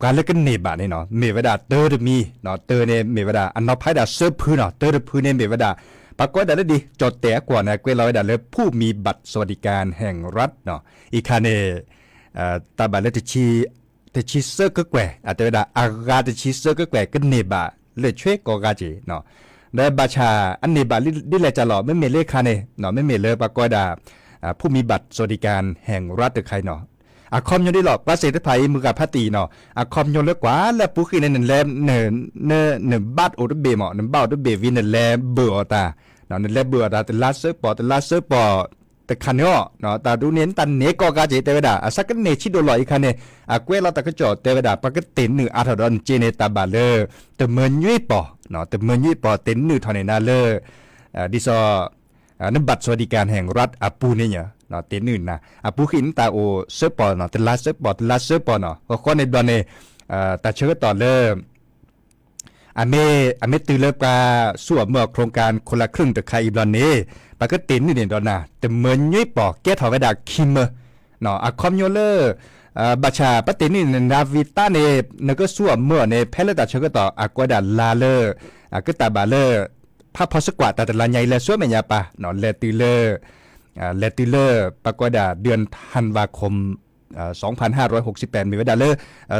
ပှၤလၢကန့ၢ်ဘၣ်န့ၣ်နီၤ မ့ၢ်ဝဲဒၣ်တၢတမံၤ, တၢန့ၣ်မ့ၢ်ဝဲဒၣ် အနီၢ်ဖးဒၣ်သၢဖုနီၤ, တၢတဖုန့ၣ်မ့ၢ်ဝဲဒၣ် ပှၤကိးဝဲဒၣ်လၢဒ် ကၠီၣ်တဲၣ်အကွီၢ်န့ၣ် အကွဲးလီၤဝဲဒၣ်လၢ ผู้มีบัตรสวัสดิการแห่งรัฐ နီၤ, အံၤခါန့ၣ် တၢ်ဘၣ်လၢ တဆံသၢကကွဲၢ်, အတဲဝဲဒၣ် အဂၤတဆံသၢကကွဲၢ် ကန့ၢ်ဘၣ်လၢာ်ဆွဲကိးဂၤက့ၤနီၤ, ဒီးဘၣ်ဆၣ်အန့ၢ်ဘၣ်ဒ်လဲၣ်ကလီၤ, မ့မ့ၢ်လၢခါန့ၣ်, မ့မ့ၢ်လၢပှၤကိးဝဲဒၣ် ผู้มีบัตรสวัสดิการแห่งรัฐ တခါအံၤနီၤ, အခီပညီဒ်လီၤ, ပှၤစ့ၣ်တဖၣ်အံၤ မုၢ်ဂၤဖးတံၢ်နီၤ, အခီပညီလၢကွၢ်လၢအပူၤဃံန့ၣ် နလဲၤ န နဘၣ်အိၣ်တဘ့ၣ်မး, နဘၣ်အိၣ်တဘ့ၣ်ဝံၤ နလဲၤဘၢၣ်အီၤတၢ်, နလဲၤဘၢၣ်အီၤတၢ် တလါသၢပီၢ် တလါသၢပီၢ် တခါန့ၣ်အီၤ, တၢ်ဒ်န့ၣ် နတၢ်န့ၢ်ကိးဂၤက့ၤ တဲဝဲဒၣ် အစးကန့ၢ်ဆံးဒိၣ်လီၤ. အံၤခါန့ၣ် အကွဲးလီၤတၢ်ကစီၣ်တဲဝဲဒၣ် ပှၤကတ့ၢ်နုာ်အါထီၣ်ဒီးနက့န့ၣ် တၢ်ဘၣ်လၢ တမၢညွံပီၢ်, တမၢညွံပီၢ် တ့ၢ်နုာ်ထီၣ်န့ၢ်နၤလၢ ဒ်သိး န บัตรสวัสดิการแห่งรัฐ အပူၤန့ၣ်, တ့ၢ်နုာ်နၤ အပူၤဃံနတၢ်အိၣ်သၢပီၢ်နီၤ, တလါသၢပီၢ် တလါသၢပီၢ်နီၤ, ဃီဃီန့ၣ်ဘျီန့ၣ် တၢ်ဆၢကတီၢ်လၢ အမ့ၢ် အမ့ၢ်တုၤလၢပှၤဆူၣ်အီၤမၢအီၤ โครงการคนละครึ่ง တခါအံၤဘျီန့ၣ် ပှၤကတ့ၢ်နုာ်န့ၢ်ဒီးနၤ တမၢညွံပီၢ် ကဲထီၣ်ဝဲဒၣ်ခံမၢ, အခီပညီလၢ ဘၣ်ဆၣ်ပှၤတ့ၢ်နုာ်န့ၢ်နၤဝံၤတၢ်န့ၣ် နကဆူၣ်အီၤမၢအီၤန့ၣ် ဖဲလၢတၢ်ဆၢကတီၢ် အကွဲးဒၣ်လါလၢ ကတၢ်ဘၣ်လၢ ဖးဖီစ့ၢ်ကီးတၢ်တလါညါအံၤ လဲၤဆူမဲာ်ညါပၢ် လဲၤတုၤလၢ လဲၤတုၤလၢ ပှၤကိးဝဲဒၣ် เดือนธันวาคม สองพันห้าร้อยหกสิบแปด မ့ၢ်ဝဲဒၣ်လၢ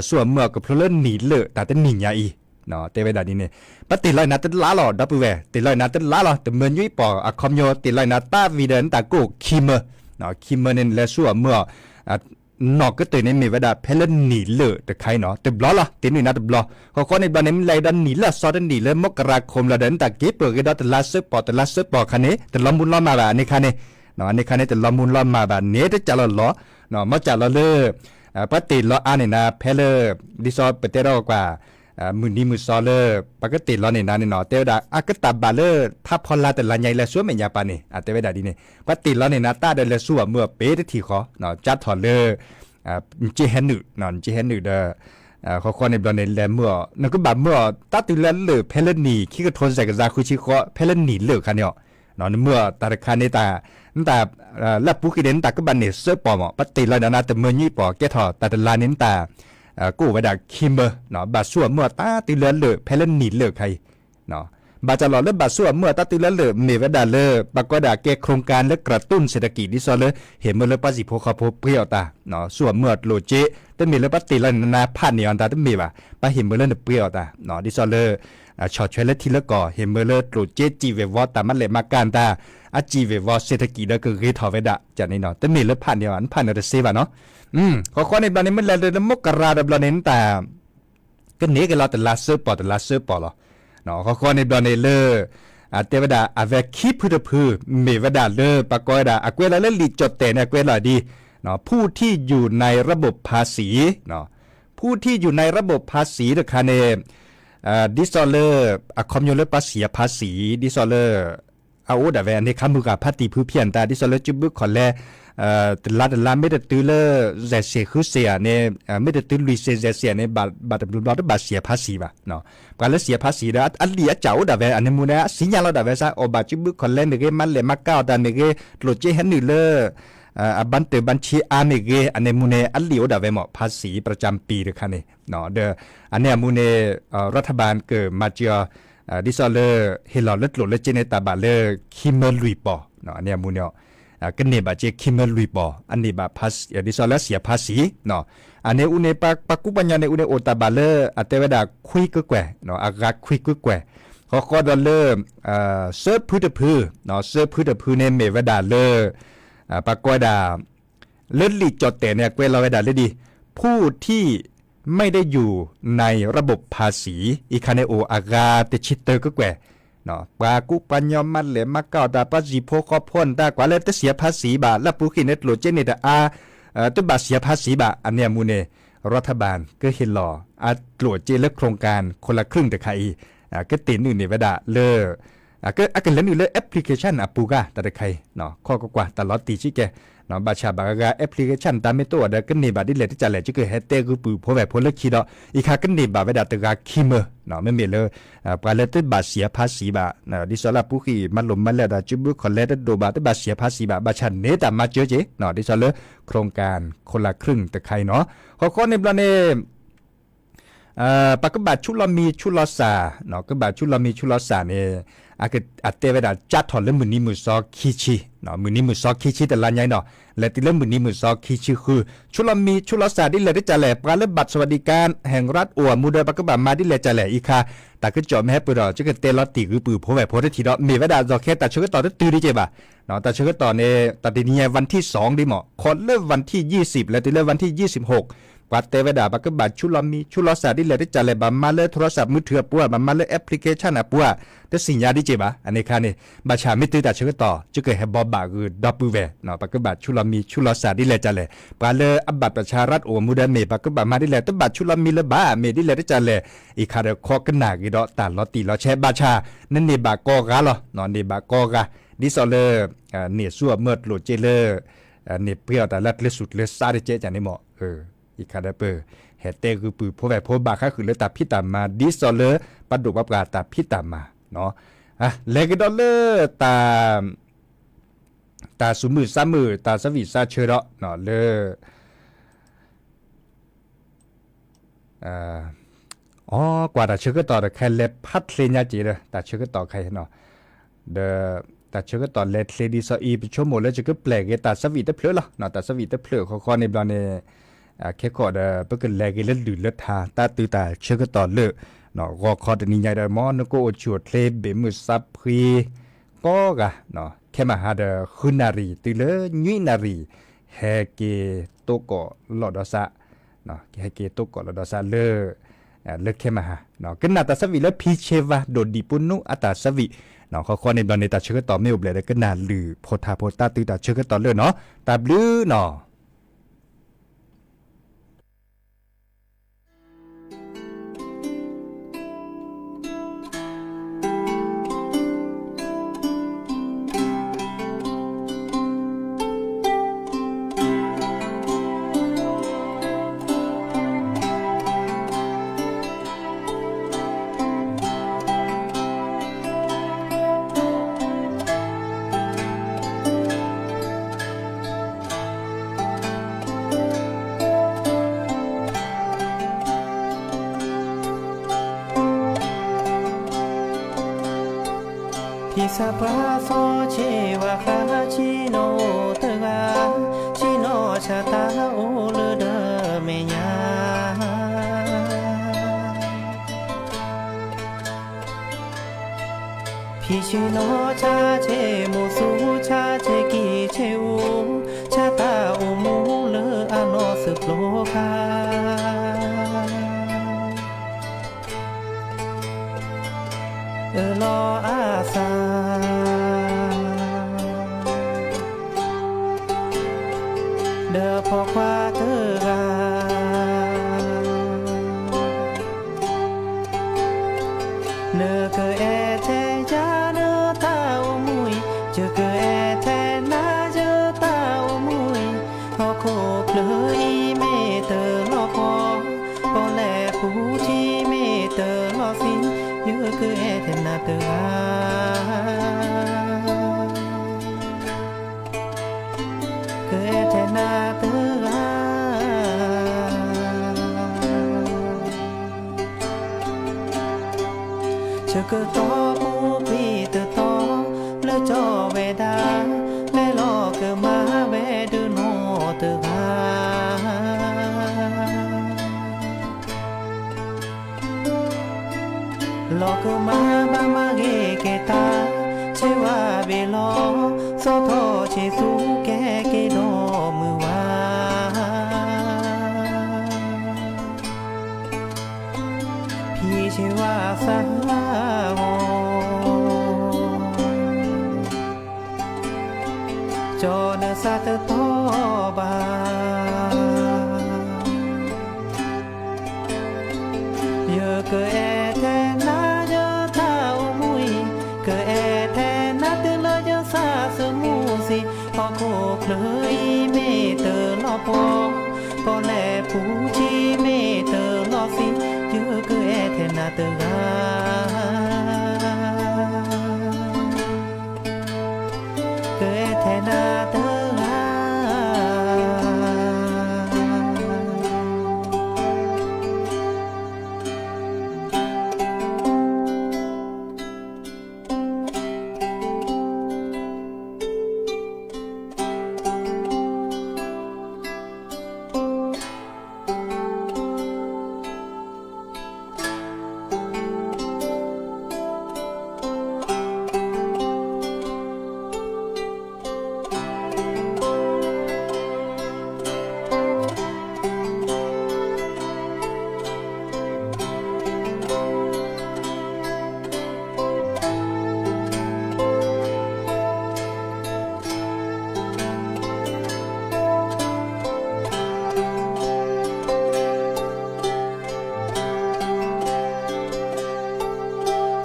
ဆူၣ်အီၤမၢအီၤကဖျိလၢနံၣ်လၢာ်တၢ်တနံၣ်ညါအံၤ တဲဝဲဒၣ်ဒ်န့ၣ်, ပှၤတ့ၢ်လီၤနၤတလါလီၤ ဒီပုၢ်ဝဲၢ် တ့ၢ်လီၤနၤတလါလီၤ တမၢညွံပီၢ် အခီပညီ တ့ၢ်လီၤနၤတၢ်ဝံၤဒီး နတၢ်ကအိၣ်ခံမၢ, ခံမၢန့ၣ် နလဲၤဆူၣ်အီၤမၢအီၤ နီၢ်ကတၢၢ်န့ၣ်မ့ၢ်ဝဲဒၣ် ဖဲလၢနံၣ်လၢာ်တခါအံၤနီၤ တဘျီလီၤ တ့ၢ်နုာ်နၤတဘျီ, ဃီဃီန့ၣ်ဘျီန့ၣ် မ့ၢ်လဲၤဒီးနံၣ်လၢအစီတနံၣ်လၢ มกราคม လီၤဒီး နတၢ်က့ၤပၢၢ်ဂ့ၤဒီးတလါသၢပီၢ် တလါသၢပီၢ်ခါန့ၣ် တလီၤမုၢ်လီၤမၢ်ဘၣ် အန့ၣ်ခါန့ၣ်, အန့ၣ်ခါန့ၣ် တလီၤမုၢ်လီၤမၢ်ဘၣ်န့ၣ် တကးလီၤလီၤ, မ့ၢ်ကးလီၤလၢ ပှၤတ့ၢ်လီၤအါန့ၢ်နၤ ဖဲလၢ ဒ်သိးပတဲထီၣ်ကွၢ် မုၢ်နံၤမုၢ်သီလၢ ပှၤကတ့ၢ်လီၤန့ၢ်နၤန့ၣ်နီၤ တဲဝဲဒၣ် အကတၢ်ဘၣ်လၢ ထါဖီလာ်တလါညါအံၤ လဲၤဆူမဲာ်ညါပၢ်န့ၣ် အတဲဝဲဒၣ်ဒ်န့ၣ် ပှၤတ့ၢ်လီၤန့ၢ်နၤတၢ်ဒီး လဲၤဆူၣ်အီၤမၢအီၤ ပ့ၤတထံၣ်ဃီ ကၢ်ထီၣ်လၢ နက့ဟဲနုာ် နက့ဟဲနုာ်ဒီး ဃီဃီန့ၣ်ဘျီန့ၣ် လဲၤမၢအီၤ နကဘၣ်မၢအီၤတၢ်တုၤလၢလၢာ် ဖဲလၢနံၣ်ခံကထိစဲးကယၤဃုဆံဃိး ဖဲလၢနံၣ်လၢာ်ခါန့ၣ်အီၤ, နမၢအီၤတၢ်တခါန့ၣ်တၢ် နတၢ် လၢအပူၤကွံာ်န့ၣ် နတၢ်ကဘၣ်န့ၢ်သၢပီၢ်မး ပှၤတ့ၢ်လီၤန့ၢ်နၤ တမၢညွံပီၢ် ကဲထီၣ်တၢ်တလါန့ၣ် နတၢ် ကအိၣ်ဝဲဒၣ်ခံမၢ, ဘၣ်ဆူၣ်အီၤမၢအီၤတၢ်တုၤလၢလၢာ် ဖဲလၢနံၣ်လၢာ်ခါအံၤ ဘၣ်ကးလီၤလၢဘၣ်ဆူၣ်အီၤမၢအီၤတၢ်တုၤလၢလၢာ် မ့ၢ်ဝဲဒၣ်လၢ ပှၤကိးဝဲဒၣ်ကဲ โครงการ လၢ กระตุ้นเศรษฐกิจ ဒ်သိးလၢ ဟ့ၣ်မၢလၢပှၤဟံၣ်ဖိဃီဖိပှ့ၤအီၣ်တၢ် ဆူၣ်အီၤမၢအီၤကျိၣ်စ့ တမ့ၢ်လၢပှၤတ့ၢ်လီၤန့ၢ်နၤ ဖးန့ၢ်အီၤတၢ်တမ့ၢ်ဘၣ် ပှၤဟ့ၣ်မၢလၢနပှ့ၤအီၣ်တၢ် ဒ်သိးလၢ ဆီၣ်ထွဲလၢထံလၢကီၢ် ဟ့ၣ်မၢလၢကျိၣ်စ့ စံၣ်ဝဲၢ်ဝီ တၢ်မၤလဲၢ်မၤကၤတၢ် အစံၣ်ဝဲၢ်ဝီ เศรษฐกิจ ဒီးကဂ့ၤထီၣ်ဝဲဒၣ် ကန့ၣ်နီၤ တမ့ၢ်လၢဖးန့ၢ်အီၤ နဖးန့ၢ်တသ့ဘၣ်နီၤ ဃီဃီန့ၣ်ဘျီန့ၣ် မ့ၢ်လဲၤဒီးလၢ မကရၤ ဒီးဘျီန့ၣ် နတၢ် ကန့ၢ်က့ၤလီၤတလါသၢပီၢ် တလါသၢပီၢ်လီၤ. ဃီဃီန့ၣ်ဘျီန့ၣ်လၢ တဲဝဲဒၣ် အဝဲခံဖုတဖု မ့ၢ်ဝဲဒၣ်လၢ ပှၤကိးဝဲဒၣ် အကွဲးလီၤလၢလံာ်ကၠီၣ်တဲၣ်န့ၣ် အကွဲးလီၤဒ် ผู้ที่อยู่ในระบบภาษี ผู้ที่อยู่ในระบบภาษี တခါန့ၣ် ဒ်သိးလၢ အခီပညီလၢ ပှၤစံၣ်အဖးစံၣ် ဒ်သိးလၢ အအိၣ်ဒၣ်ဝဲ အန့ၣ်ခါမုၢ်ဂၤဖးတံၢ်ဖုဖံးအတၢ် ဒ်သိးလၢ ကၠုဘုခီၣ်လဲ တလါတလါ မ့ၢ်တတုၤလၢ စဲးစ့းဃုစ့းဧါန့ၣ် မ့ၢ်တတုၤလွံၢ်စ့းစဲးစ့းဧါန့ၣ် ဘၣ်တဘျီဘျီတဘၣ်စံၣ်အဖးစံၣ်ဘၣ်. ပှၤလၢစံၣ်အဖးစံၣ်ဒီး အလံာ်အစၢ်အိၣ်ဒၣ်ဝဲ အန့ၣ်မူန့ၣ် အစံၣ်ညါလီၤဒၣ်ဝဲစ့ၢ် အီၣ်ဘၣ်ကၠုဘုခီၣ်လဲမ့ၢ်ဂ့ၤ မၤလဲၢ်မၤကၤအီၣ်တၢ်မ့ၢ်ဂ့ၤ ကျိၣ်စ့ဟဲနုာ်လၢ အဘၣ်တၢၣ်ဘၣ်ဆံအါမ့ၢ်ဂ့ၤ အန့ၣ်မူန့ၣ် အလံာ်အိၣ်ဒၣ်ဝဲမး ဖးစံၣ် ประจำปี တခါန့ၣ် ဒီး အန့ၣ်အမူန့ၣ် รัฐบาล ကမၤစၢၤအီၤ ဒ်သိးလၢ ဟ့ၣ်လီၤလၢကျိၣ်လၢစ့န့ၣ် တၢ်ဘၣ်လၢခံမၢလွံၢ်ပီၢ် အန့ၣ်အမူန့ၣ် ကန့ၢ်ဘၣ်စ့ခံမၢလွံၢ်ပီၢ် အန့ၢ်ဘၣ် ဒ်သိးလၢစံၣ်အဖးစံၣ် အန့ၣ်အူန့ၣ် ပှၤကူပှၤကညီန့ၣ်အူန့ၣ် အိၣ်တၢ်ဘၣ်လၢ အတဲဝဲဒၣ်ခွံကကွဲၢ် အဂၤခွံကကွဲၢ် ဃီဃီဒီးလၢ သၢဖုတဖု သၢဖုတဖုန့ၣ် မ့ၢ်ဝဲဒၣ်လၢ ပှၤကိးဝဲဒၣ် လၢလံာ်ကၠီၣ်တဲၣ်န့ၣ် အကွဲးလီၤဝဲဒၣ်လၢဒ် ผู้ที่ไม่ได้อยู่ในระบบภาษี အံၤခါန့ၣ် အိၣ်အဂၤတဆံတၢကကွဲၢ် ပှၤကူပှၤကညီမၤလဲၢ်မၤကၤအီၣ်တၢ် ပှၤဟံၣ်ဖိဃီဖိန့ၣ်တၢ် ကွၢ်လၢတစံၣ်အဖးစံၣ်ဘၣ် လၢပူၤဃံန့ၣ် ကျိၣ်စ့န့ၣ်တအါ တဘၣ်စံၣ်အဖးစံၣ်ဘၣ် အန့ၣ်အမူန့ၣ် รัฐบาล ကဟ့ၣ်လီၤ အကျိၣ်စ့လၢ โครงการคนละครึ่ง တခါအံၤ ကတ့ၢ်နုာ်န့ၢ်ဝဲဒၣ်လၢ အကလဲၤနုာ်လၢ application အပူၤဂၤ တၢ်တခါအံၤ ခီကွၢ်ကွၢ် တၢ်လီၤတံၢ်ဆံးကဲ ဘၣ်ဆၣ်ဘၣ်ဂၤဂၤ application တၢ်မ့ၢ်တအိၣ်ဒီး ကန့ၢ်ဘၣ်ဒ်လဲၣ်တကလဲၣ် ယကဟဲတဲဂုာ်ပုၢ်ဖိဝဲၢ်ဖိလၢခံဒီး အံၤခါကန့ၢ်ဘၣ်ဝဲဒၣ်တဂၤခံမၢ, မ့မ့ၢ်လၢ ပှၤလၢတဘၣ်ဆံးအဖါဆံးဘၣ်, ဒ်သိးလၢအပူၤဃံ မၤလိမၤလဲၣ်ဒီး ကၠုဘုခီၣ်လဲတဒိၣ်ဘၣ် တဘၣ်ဆံးအဖါဆံးဘၣ်, ဘၣ်ဆၣ်န့ၢ်တၢ်မၤစၢၤက့ၤ ဒ်သိးလၢ โครงการคนละครึ่ง တခါအံၤနီၤ, ဃီဃီန့ၣ်ဘျီန့ၣ် ပကဘၣ်ဆူးလီၤမံၤဆူးလီၤစၢ်, ကဘၣ်ဆူးလီၤမံၤဆူးလီၤစၢ်န့ၣ် အတဲဝဲဒၣ် ကၠါထီၣ်လၢမုၢ်နံၤမုၢ်သီခံဆံ, မုၢ်နံၤမုၢ်သီခံဆံတလါညါနီၤ, လဲၤတုၤလၢမုၢ်နံၤမုၢ်သီခံဆံဃု, ဆူးလီၤမံၤဆူးလီၤစၢ်ဒ်လဲၣ်တကလဲၣ်, ပှၤလၢ บัตรสวัสดิการแห่งรัฐ အိၣ်အမူဒီး ပကဘၣ်မၤဒ်လဲၣ်တကလဲၣ်, အံၤခါ တၢ်ကစီၣ်မ့ၢ်ဟဲပၢၢ်ဒီး ယကတဲလီၤတံၢ်ဂုာ်ပုၢ်ဖိဝဲၢ်ဖိတထံၣ်ဒီး မ့ၢ်ဝဲဒၣ် ဒီးခဲ တၢ်ဆၢကတီၢ်တတုၤဒ်က့ၤဘၣ်, တၢ်ဆၢကတီၢ်န့ၣ် တၢ်တနံၤညါ วันที่สอง ဒ်မး ခီလၢ วันที่ยี่สิบ လဲၤတုၤလၢ วันที่ยี่สิบหก ပှၤတဲဝဲဒၣ် ပကဘၣ်ဆူးလီၤမံၤဆူးလီၤစၢ်ဒ်လဲၣ်တကလဲၣ်, ဘၣ်မၤလၢ โทรศัพท์มือถือ အပူၤဧါ, ဘၣ်မၤလၢ application အပူၤဧါ, တသ့ၣ်ညါဒ်က့ၤဘၣ်, အန့ၣ်ခါန့ၣ် ဘၣ်ဆၣ်မ့ၢ်တုၤတၢ်ဆၢကတီၢ် ယကဟဲဘိးဘၣ်ဂ့ၤဒီပုၢ်ဝဲၢ်, ပကဘၣ်ဆူးလီၤမံၤဆူးလီၤစၢ်ဒ်လဲၣ်တကလဲၣ်, ပှၤလၢအ บัตรประชารัฐ အိၣ်အမူဒီးမ့ၢ် ပကဘၣ်မၤဒ်လဲၣ်, တဘၣ်ဆူးလီၤမံၤလၢၤဘၣ် မ့ၢ်ဒ်လဲၣ်တကလဲၣ်, အံၤခါဒီးခီကနၣ်ဂ့ၤဒီးတၢ်လီၤတံၢ်လီၤဆဲး, ဘၣ်ဆၣ် နန့ၢ်ဘၣ်ကိးဂၤလီၤ, န့ၢ်ဘၣ်ကိးဂၤ, ဒ်သိးလၢ န့ၢ်ဆူၣ်အမၢကျိၣ်စ့လၢ န့ၢ်ပှဲၤအီၤတၢ်လၢကျဲးစူၣ်ကျဲးစးတကဲးန့ၣ်မး, အံၤခါဒီးပ ဟဲတဲဂုာ်ပုၢ်ဖိဝဲၢ်ဖိဘၣ်ဃးဃုာ်လၢတၢ်ဖံးတၢ်မၤ ဒ်သိးလၢ ပဒိၣ်ပပှၢ်တၢ်ဖံးတၢ်မၤ, လဲၤကဒီးလၢ တၢ် တၢ်သူၣ်မုာ်သးမုာ် တၢ်သးဝံၣ်သးဆၢဒီး လၢ အီ ကွၢ်တၢ်ဆၢကတီၢ်တခါ လဲၤဖးချ့ညါက့ၤဒီး တၢ်ဆၢကတီၢ်ခါအံၤ, ဒီး တၢ်ဆၢကတီၢ်လဲၤချ့ဒ်သိးအံၤ ပဆိကမိၣ်လၢယကပျဲၢ်က့ၤတၢ်သးဝံၣ်တဖျၢၣ်လီၤ. တၢ်သးဝံၣ်တဖျၢၣ်ဃီဃီန့ၣ်ဘျီန့ၣ် ခဲကီၢ်ဒီး ပကလဲၤက့ၤလၢလုၢ်လၢထါ တၢ်တုၤတၢ်ဆၢကတီၢ်လၢ ဂီၤခီတနံၤညါဒီး မ်နကအိၣ်ဆူၣ်အိၣ်ချ့ ဘ့ၣ်မုၢ်သးဖှံ ကိးဂၤ, ခဲမဟါဒီး ဃုနၣ်ရံၣ် တုၤလၢနွံနၣ်ရံၣ် ဟဲက့ၤတိကိးလီၤဒီးစး, ဟဲက့ၤတိကိးလီၤဒီးစးလၢ လၢခဲမဟါ, ကနၣ်တၢ်သးဝံၣ်လၢ ဖံဆ့ဝါ ဒိၣ်ဒံးပူနူအတၢ်သးဝံၣ်, ဃီဃီန့ၣ်ဘျီန့ၣ် တၢ်ဆၢကတီၢ်မ့ၢ်အိၣ်ဘျဲၣ်ဒီး ကနၣ်လုၢ်ဖိထါဖိ တၢ်တုၤတၢ်ဆၢကတီၢ်လၢနီၤ, တၢ်ဘျုးနီၤ. ဖံစၢ်ပှၤသီဆ့ဝါဃါ ဆ့နီၤအိၣ်တဂၤ, ဆ့နီၤဆၢတၢ်အိၣ်လၢဒီးမဲာ်ညါ ဖံဆ့နီၤဆၢဆ့မိၢ်သူဆၢဆ့က့ၤဆ့အူ, ဆၢတၢ်အိၣ်မူလၢအနီၢ်သုးကျိၤခါ အၢၣ်လီၤအသး ဒီးပိာ်ခွါတဂၤ နကအဲၣ်ထဲယၤနတၢ်အိၣ်မူအံၤ, ယကအဲၣ်ထဲနၤယတၢ်အိၣ်မူအံၤ, ဟီၣ်ခိၣ်ချၢအံၤမ့ၢ်တလီၢ်ကီ, ပီၣ်လဲၣ်ပူၤထံမ့ၢ်တလီၢ်သံ, ယကအဲၣ်ထဲနၤတဂၤ ကအဲၣ်ထဲနၤတဂၤ ဆၢကတီၢ်ပူၤကွံာ်တတီၤ လၢကၠီဝဲဒၣ် လဲၤလီၤကမၤဝဲဒၣ်နီတဂၤ လီၤကမၤဘၣ်မၤဂ့ၤက့ၤတၢ် ဆ့ဝါဘ့ၣ်လီၤ သီထီၣ်ဆ့သူကဲက့ၤဒီးမုၢ်ဝါ ဖံဆ့ဝါသးဂီၤ ကၠီနသးတတီဘၣ် ယကအဲၣ်ထဲနၤယတၢ်အိၣ်မူအံၤ, ကအဲၣ်ထဲနၤတုၤလၢယသးသမူသ့, ဟီၣ်ခိၣ်ချၢအံၤ ပီၣ်လဲၣ်ပူၤထံမ့ၢ်တလီၤသံ, ယကအဲၣ်ထဲနၤတဂၤ, ကအဲၣ်ထဲနၤတဂၤ.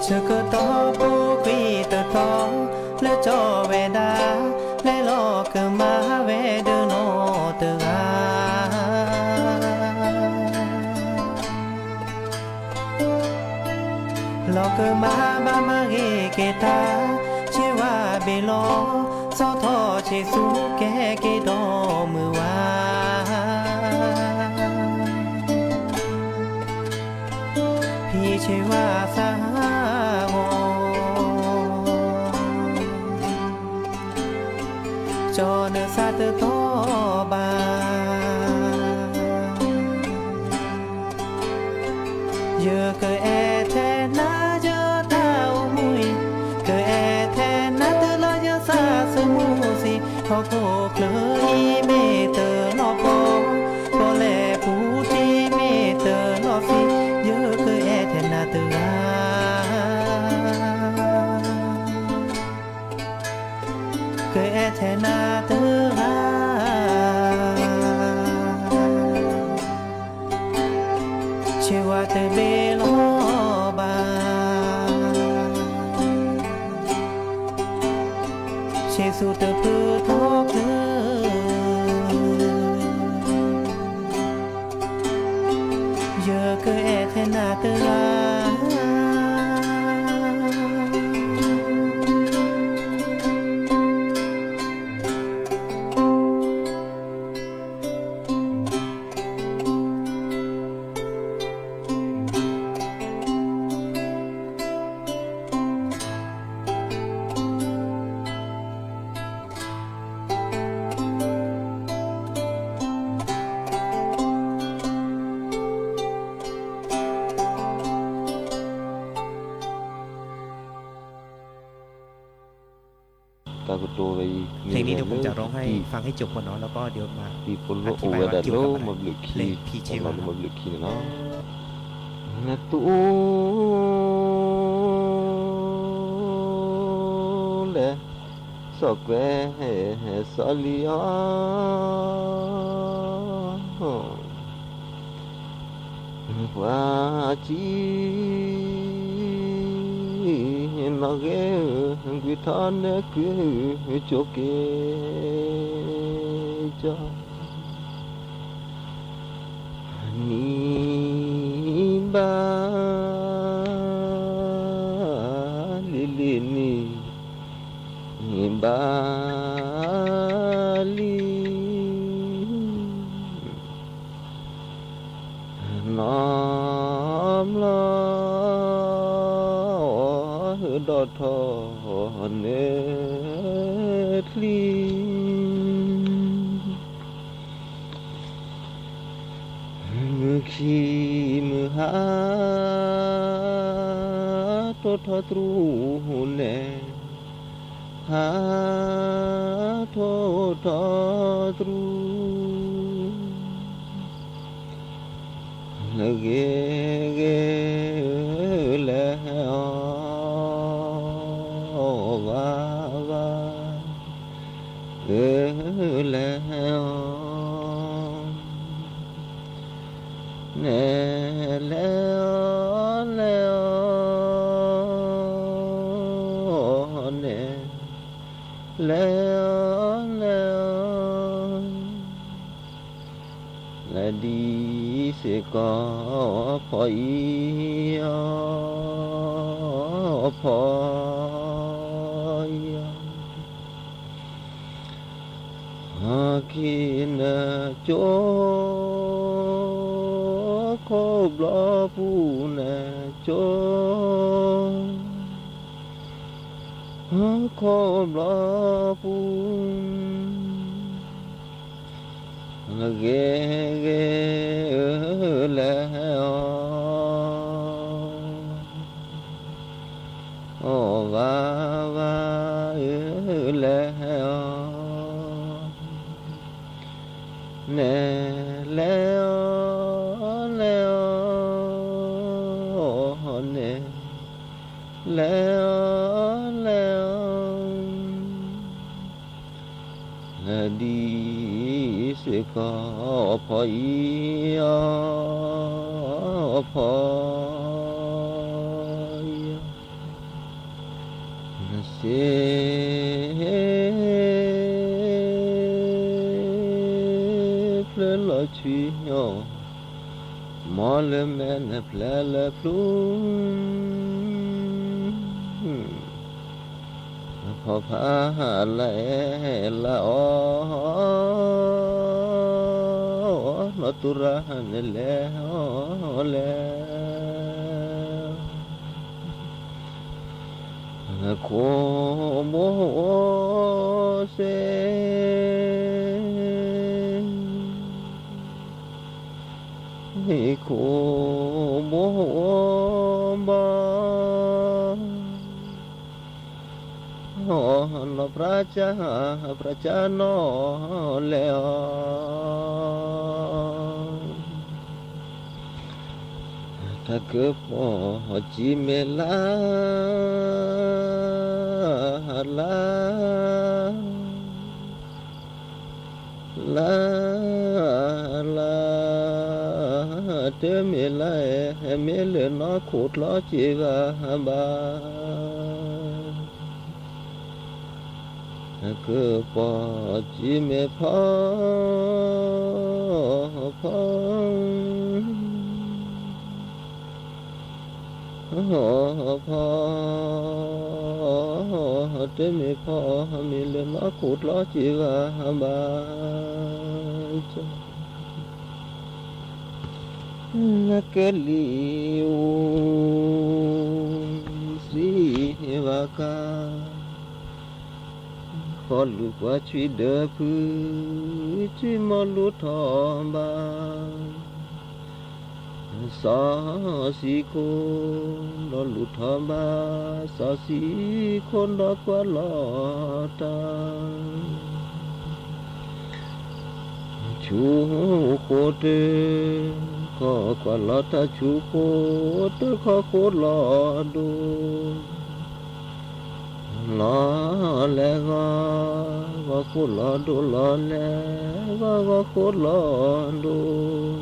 ဆၢကတီၢ်ဖိခွံတတီၤ လၢကၠီဝဲဒၣ် လဲၤလီၤကမၣ်ဝဲဒီးနီၢ်တဂၤ လီၤကမၣ်ဘၣ်မၤဂ့ၤက့ၤတၢ်, ဆ့ဝါဘ့ၣ်လီၤ, ဆီထီၣ်ဆ့ဆူကဟဲက့ၤဒီးမုၢ်ဝါ, ဖံဆ့ဝါသးဂီၤ, ကၠီနသးတတီဘၣ် ယကအဲၣ်ထဲနၤယတၢ်အိၣ်မူအံၤ, ကအဲၣ်ထဲနၤတလီၤယသးသမူသ့ၣ်, ဟီၣ်ခိၣ်ချၢအံၤမ့ၢ်တလီၤပှီၢ်, ပီၣ်လဲၣ်ပူၤထံမ့ၢ်တလီၤသံ, ယကအဲၣ်ထဲနၤတဂၤ ကအဲၣ်ထဲနၤတဂၤ, ဆ့ဝါတဘ့ၣ်လီၤဘၣ်, ဆ့သူတဖုထီၣ်ဖျၢၣ်, ယကအဲၣ်ထဲနၤတဂၤ. တၢ်ကတိၤဝဲအံၤ မ့ၢ်ဝဲလၢ တံၤဖိလၢအိၣ်ဝဲဒၣ်လၢမုၢ်ဘျုးခံ တၢ်လီၤလၢမုၢ်ဘျုးခံန့ၣ်လီၤ. နတူၢ် လဲၤစီၤကွဲးစီၤလံၤအီၤ ပှၤကံ နီၣ်ဂ့ၤ ကွံာ်ထီၣ်နၢ်ကုၢ် ကၠိက့ၤကၠီ နံၤဘၣ်လံၤလံၤ နံၤဘၣ်လံၤ နီၢ်မျီၢ် ဟၢဒီးထီၣ်နၢချံ မုၢ်ခံမုၢ်ဟါ ထိၣ်ထီၣ်တြူၢ်န့ၣ် ဟါ ထိၣ်ထီၣ်တြူၢ် ဂ့ၤဂ့ၤ လဲၤအီၤ ဘၣ်ဘၣ် အၢ လဲၤအီၤ နဲလဲၤအီၤ လဲၤအီၤ နဲ လဲၤအီၤ လဲၤအီၤ လၢဒ်စ့ၢ်ကီးဖီအံၤအီၤ ဖီအံၤအီၤ ဟီၣ်က့ၤနကၠိ ခိၣ်ဘျီပူၤနကၠိ ဟီၣ်ခိၣ်ဘျီပူၤ ဂ့ၤဂ့ၤဧၢလဲၤအီၤ အီၣ်ဝါဝါဧၢ လဲၤအီၤ နဲၣ် လဲၤအီၤ လဲၤအီၤ နဲၣ် လဲၤအီၤ လဲၤအီၤ လၢဒ်စ့ၢ်ကီးဖီအံၤအီၤ ဖီအံၤအီၤ စ့ဖျၢၣ်လီၤဆှံအီၤ မ်လၢမဲာ်နဖျဲးလၢဖျိ ဖီဖးလၢအဲၣ်လၢအီ နီၢ်သူရၤနလဲၤအီၤလဲၤ ခိၣ်ဘိအိၣ်စ့ ခိၣ်ဘိအိၣ်ဘီ နီၢ်ပြၢ်ကၢ် ပြၢ်ကၢ်နီၢ်လဲၤအီၤ တၢ်ကပီၤကံမ့ၢ်လၢ လၢ လၢ လၢ တမ့ၢ်လၢ မ့ၢ်လၢနီၢ်ခိၣ်ကျီစ့ဘၣ်ဘၣ် ကပီၤကံမ့ၢ်ဖီ ဖီ ဖီ တမ့ၢ်ဖီ မ့ၢ်လၢနီၢ်ခိၣ်ကျီစ့ဘၣ်ဘၣ် ကလံၤအိၣ် စံးဘၣ်ကါ ဃီလူၤကွၢ်ဆွံဒၢဖု ဆွံမီၤလူၤထီၣ်ဘၣ် စီၤဆံးခိၣ် ဒီးလူၤထီၣ်ဘၣ် စီၤဆံးခိၣ်ဒီးကွၢ်လီၤတၢ် ဆူဃိတၢ ခီကွၢ်လီၤတၢ်ဆူဃိတၢ ခီဃိလီၤဒိ လီၤလဲၤဂီၤ ဂီၤဃိလီၤဒိ လီၤလဲၤဂီၤ ဂီၤဃိလီၤဒိ စၢကပီၤ ဂီၤဃိလီၤဒိ စၢကပီၤ ပၢၤစိဒိ အကၠိထီၣ် ဖီပၢၤစိဒိ အကၠိထီၣ် ဖီပၢၤစိဒိ အကၠိထီၣ် ဖီစံလၢပၢၤစိခိၣ် ဖီဖီစံလၢပၢၤ စိခိၣ်ဖီ ဖီစံဂၤ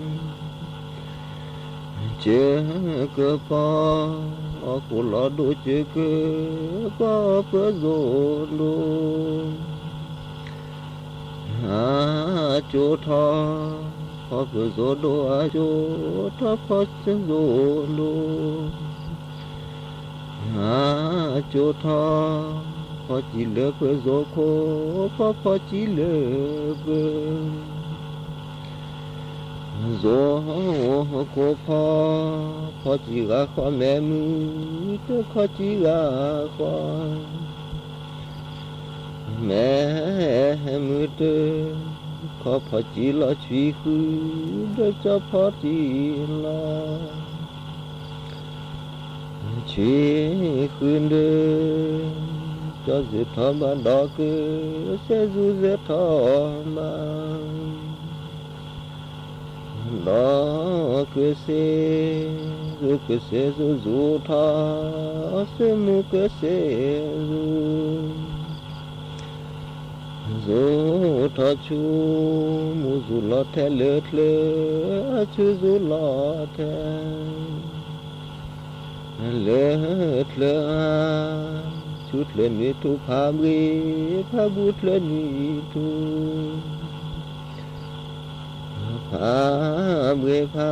ဃီ မဲာ်မုၢ်တခီစံဂၤဃီ မဲာ်မုၢ်တခီ ဖီစံလီၤဆွံဃု ဒီးကၠီဖီစံလီၤ ဆွံဃုဒု ကၠီစၢထီၣ်ဘၣ်ဒီးက စဲးစူၤစၢထီၣ်ဘၣ် ဒီးကစဲးစူၤ ကစဲးစူၤစူၤထီၣ် စဲးမူကစဲးစူၤ စူၤထီၣ်ဆူ မူစူၤလီၤထဲလၢချၢ အဆူစူၤလီၤထဲ လၢချၢဧါ ဆူချၢနွံထူၣ်ဖးဘှံး ဖးဘှံးချၢနွံထူၣ် အဘှ့ဖး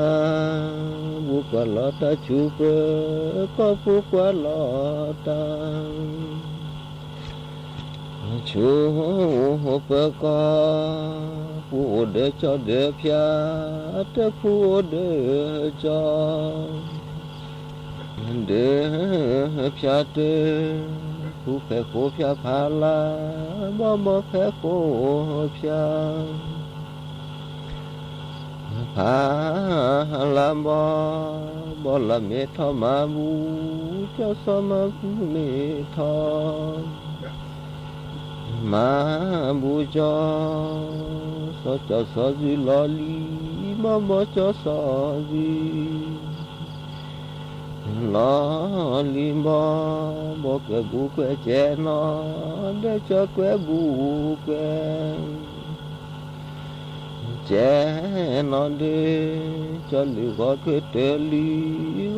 ဘူၣ်ကွၢ်လီၤတၢ်ဆူၣ်ပၢၤ ကီၢ်ပူၤကွၢ်လီၤတၢ် ဆူၣ်ပၢၤကီၢ် ပူၤအိၣ်ဒီးကၠီဒီးဖၠါ တဖုအိၣ်ဒီးကၠီ ဒီးဖၠါတၢၢ် ဖုဖဲးဃိဖၠါဖးလါ ဘီဘီဖဲးဃိဖၠါ ဖးလါဘီ ဘီလါမ့ၢ်ထီၣ်မၤဘူၣ် ကၠီစီၤမၤဘူၣ်မ့ၢ်ထီၣ် မၤဘူၣ်ကၠီ စီၤကၠီစီၤစုၤလီၤလံ ဘီဘီကၠီစီၤစုၤ လီၤလံဘီ ဘီကွဲးဘူကွဲးကဲနီၤ ဒီးကၠီကွဲးဘူကွဲး ကဲနီၤဒီး ကၠီလုၢ်ဂီၤကတၢၢ်လုၢ် ဂီၤဂ့ၤတၢ်တၢၢ်အိၣ် လဲၤလုၢ်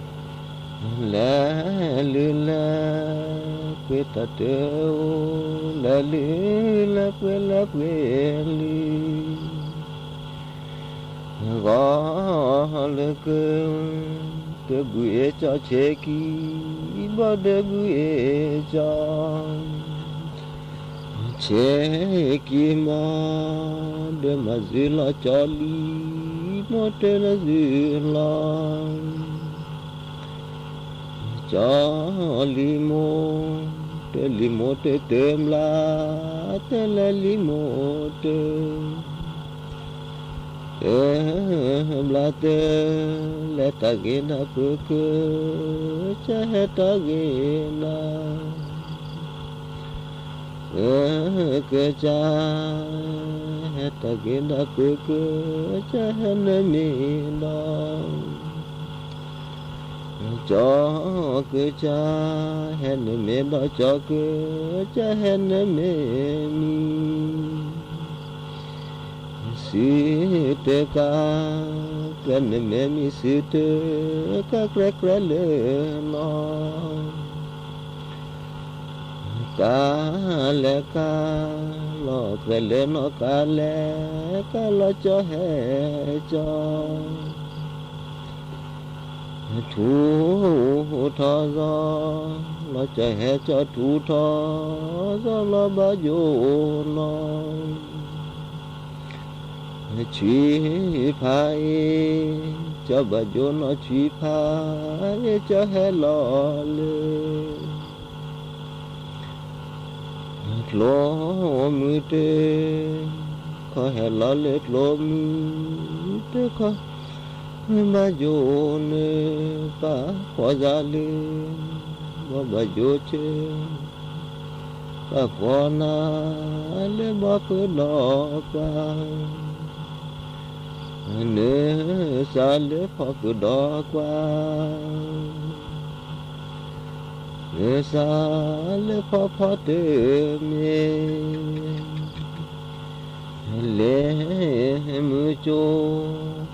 လဲၤပှ့ၤတၢ်တၢၢ်အိၣ် လဲၤလုၢ်လဲၤပှ့ၤလဲၤပှ့ၤလုၢ် ဂီၤလၢကၢၢ် တဘုအ့ၣ်ကၠီဆ့ကံ ဘီဒီဘုအ့ၣ်ကၠီ ဆ့ကံမီ ဒီးမၤစုၤလီၤကၠီလံ မိၢ်တၢ်လၢစုၤလီၤ ကၠီလံမိၢ် တၢ်လံမိၢ်တၢ်တၢ်ဘျါ တၢ်လဲၤလံမိၢ်တၢ် တၢ်ဘျါတၢ် လဲၤတၢ်ဂ့ၤနၤပၢၤကၢ ကၠီဟဲတၢ်ဂ့ၤနၤ ပၢၤကၠီ ဟဲတၢ်ဂ့ၤနၤပၢၤကၢ ကၠီဟဲနမ့ၢ်ဒီး ကၠီကၢ်ကၠီ ဟဲနမ့ၢ်ဒီးကၠီကၢ်ကၠီ ဟဲနမ့ၢ်မံၤ စုတကး ကြၢးနမ့ၢ်မံၤစုတကး ကြၢးကြၢးလၢနီၤ ကးလဲၣ်ကး လီၤကြၢးလၢနီၤ ကးလဲၣ်ကး လီၤကၠီဟဲကၠီ ထူထီၣ်စီၤ လီၤကၠီဟဲကၠီ ထူထီၣ်စီၤ လီၤဘၣ်ယိၣ်နီၤ ဆံးဖးအ့ၣ် ကၠီဘၣ်ယိၣ်နီၤ ဆံးဖးအ့ၣ် ကၠီဟဲလီၤလၢ ကျိမုၢ်တခီ ဟဲလီၤလၢကျိမုၢ်တခီ ဘၣ်ယိၣ်န့ၣ် ပာ်ဖှီၣ်စးလၢ ဘီဘၣ်ယိၣ်ကၠီ ပာ်ဖှီၣ်နၤလၢဘီဖုဒီးပှၤ နစးလၢဖီဖုဒီးကွၢ် နစးလၢဖီဖီတၢၢ်မ့ၢ် လဲၤမုၢ်ကၠိ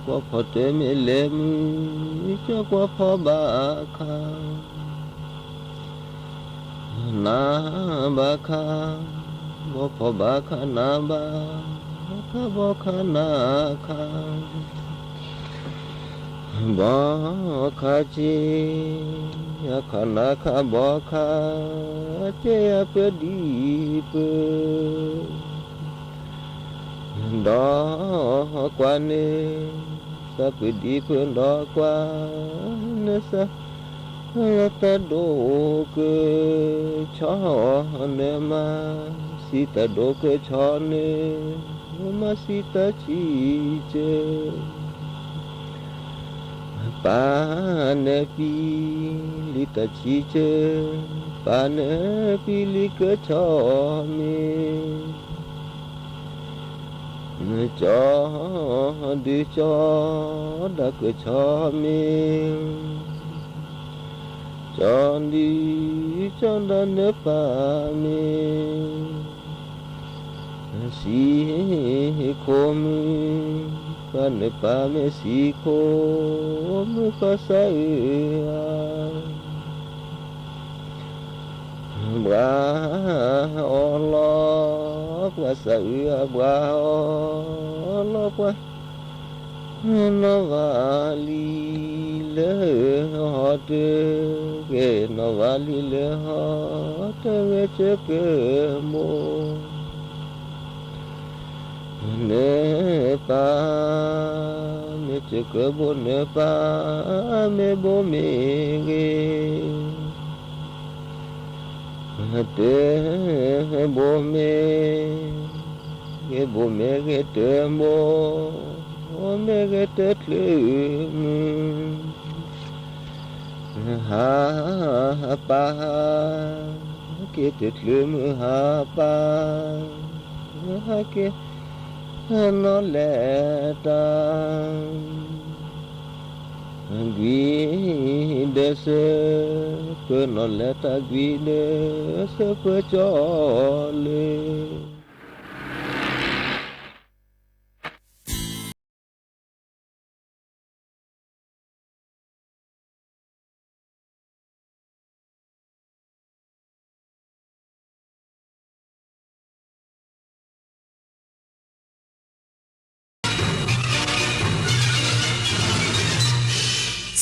ကွၢ်ဖီတၢၢ်မ့ၢ် လဲၤမုၢ်ကၠိ ကွၢ်ဖီဘၣ်ခါ နၤဘၣ်ခါ ဘီဖီဘၣ်ခါ နၤဘၣ်ခါ ဘီခါနၤခါ ဘီခါစ့ ယခါနၤခါ ဘီခါစ့ ယပၢဒံပၢ ဒီးကွၢ်န့ၣ် သးပၢဒံပၢ ဒီးကွၢ်န့ၣ် သး လၢတၢ်ဒိၣ်ကဆီန့ၣ် မၤစံးတၢ်ဒိၣ်ကဆီန့ၣ် မၤစံးတၢ်ဆံးကၢ ပာ်နပံၤလံတၢ်ဆံးကၢ ပာ်နပံၤလံကဆီမ့ၢ် နကၠီဒုးကၠီဒၣ်ကဆီမ့ၢ် ကၠီဒုးကၠီဒၣ်နပၢ်မ့ၢ် စံးခိၣ်မုၢ် ပၢ်နပၢ်မ့ၢ်စံးခိၣ်မုၢ် ဃီစၢ်အၢဧါ ဘှါအီၤလီၤ ပှၤစးအုးအဘှါအီၤလီၤပှၤ, နီၢ်ဝါလံၤလၢဟီတၢၢ်, ကဲနီၢ်ဝါလံၤလၢဟီတၢၢ်ဂဲၤဆၢကမိၣ် နပၢ်, မ့ၢ်စကၢဘိနပၢ်, မ့ၢ်ဘိမ့ၢ်ဂ့ၤ, တၢ်ဘိမ့ၢ်, ဂ့ၤဘိမ့ၢ်ဂ့ၤတၢ်ဘိ, မ့ၢ်ဂ့ၤတၢ်ချုးမုၢ် ဟးပၢ်, က့ၤတချုးမုၢ်ဟးပၢ်, ဟဲက့ၤနီၢ်လဲၤတၢ် ကွံဒဲးစၢၤ, ပနီၢ်လဲၤတၢ်ကွံဒဲးစၢၤ ပကၠီလၢ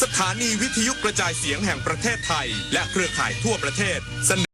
สถานีวิทยุกระจายเสียงแห่งประเทศไทยและเครือข่ายทั่วประเทศเสนอ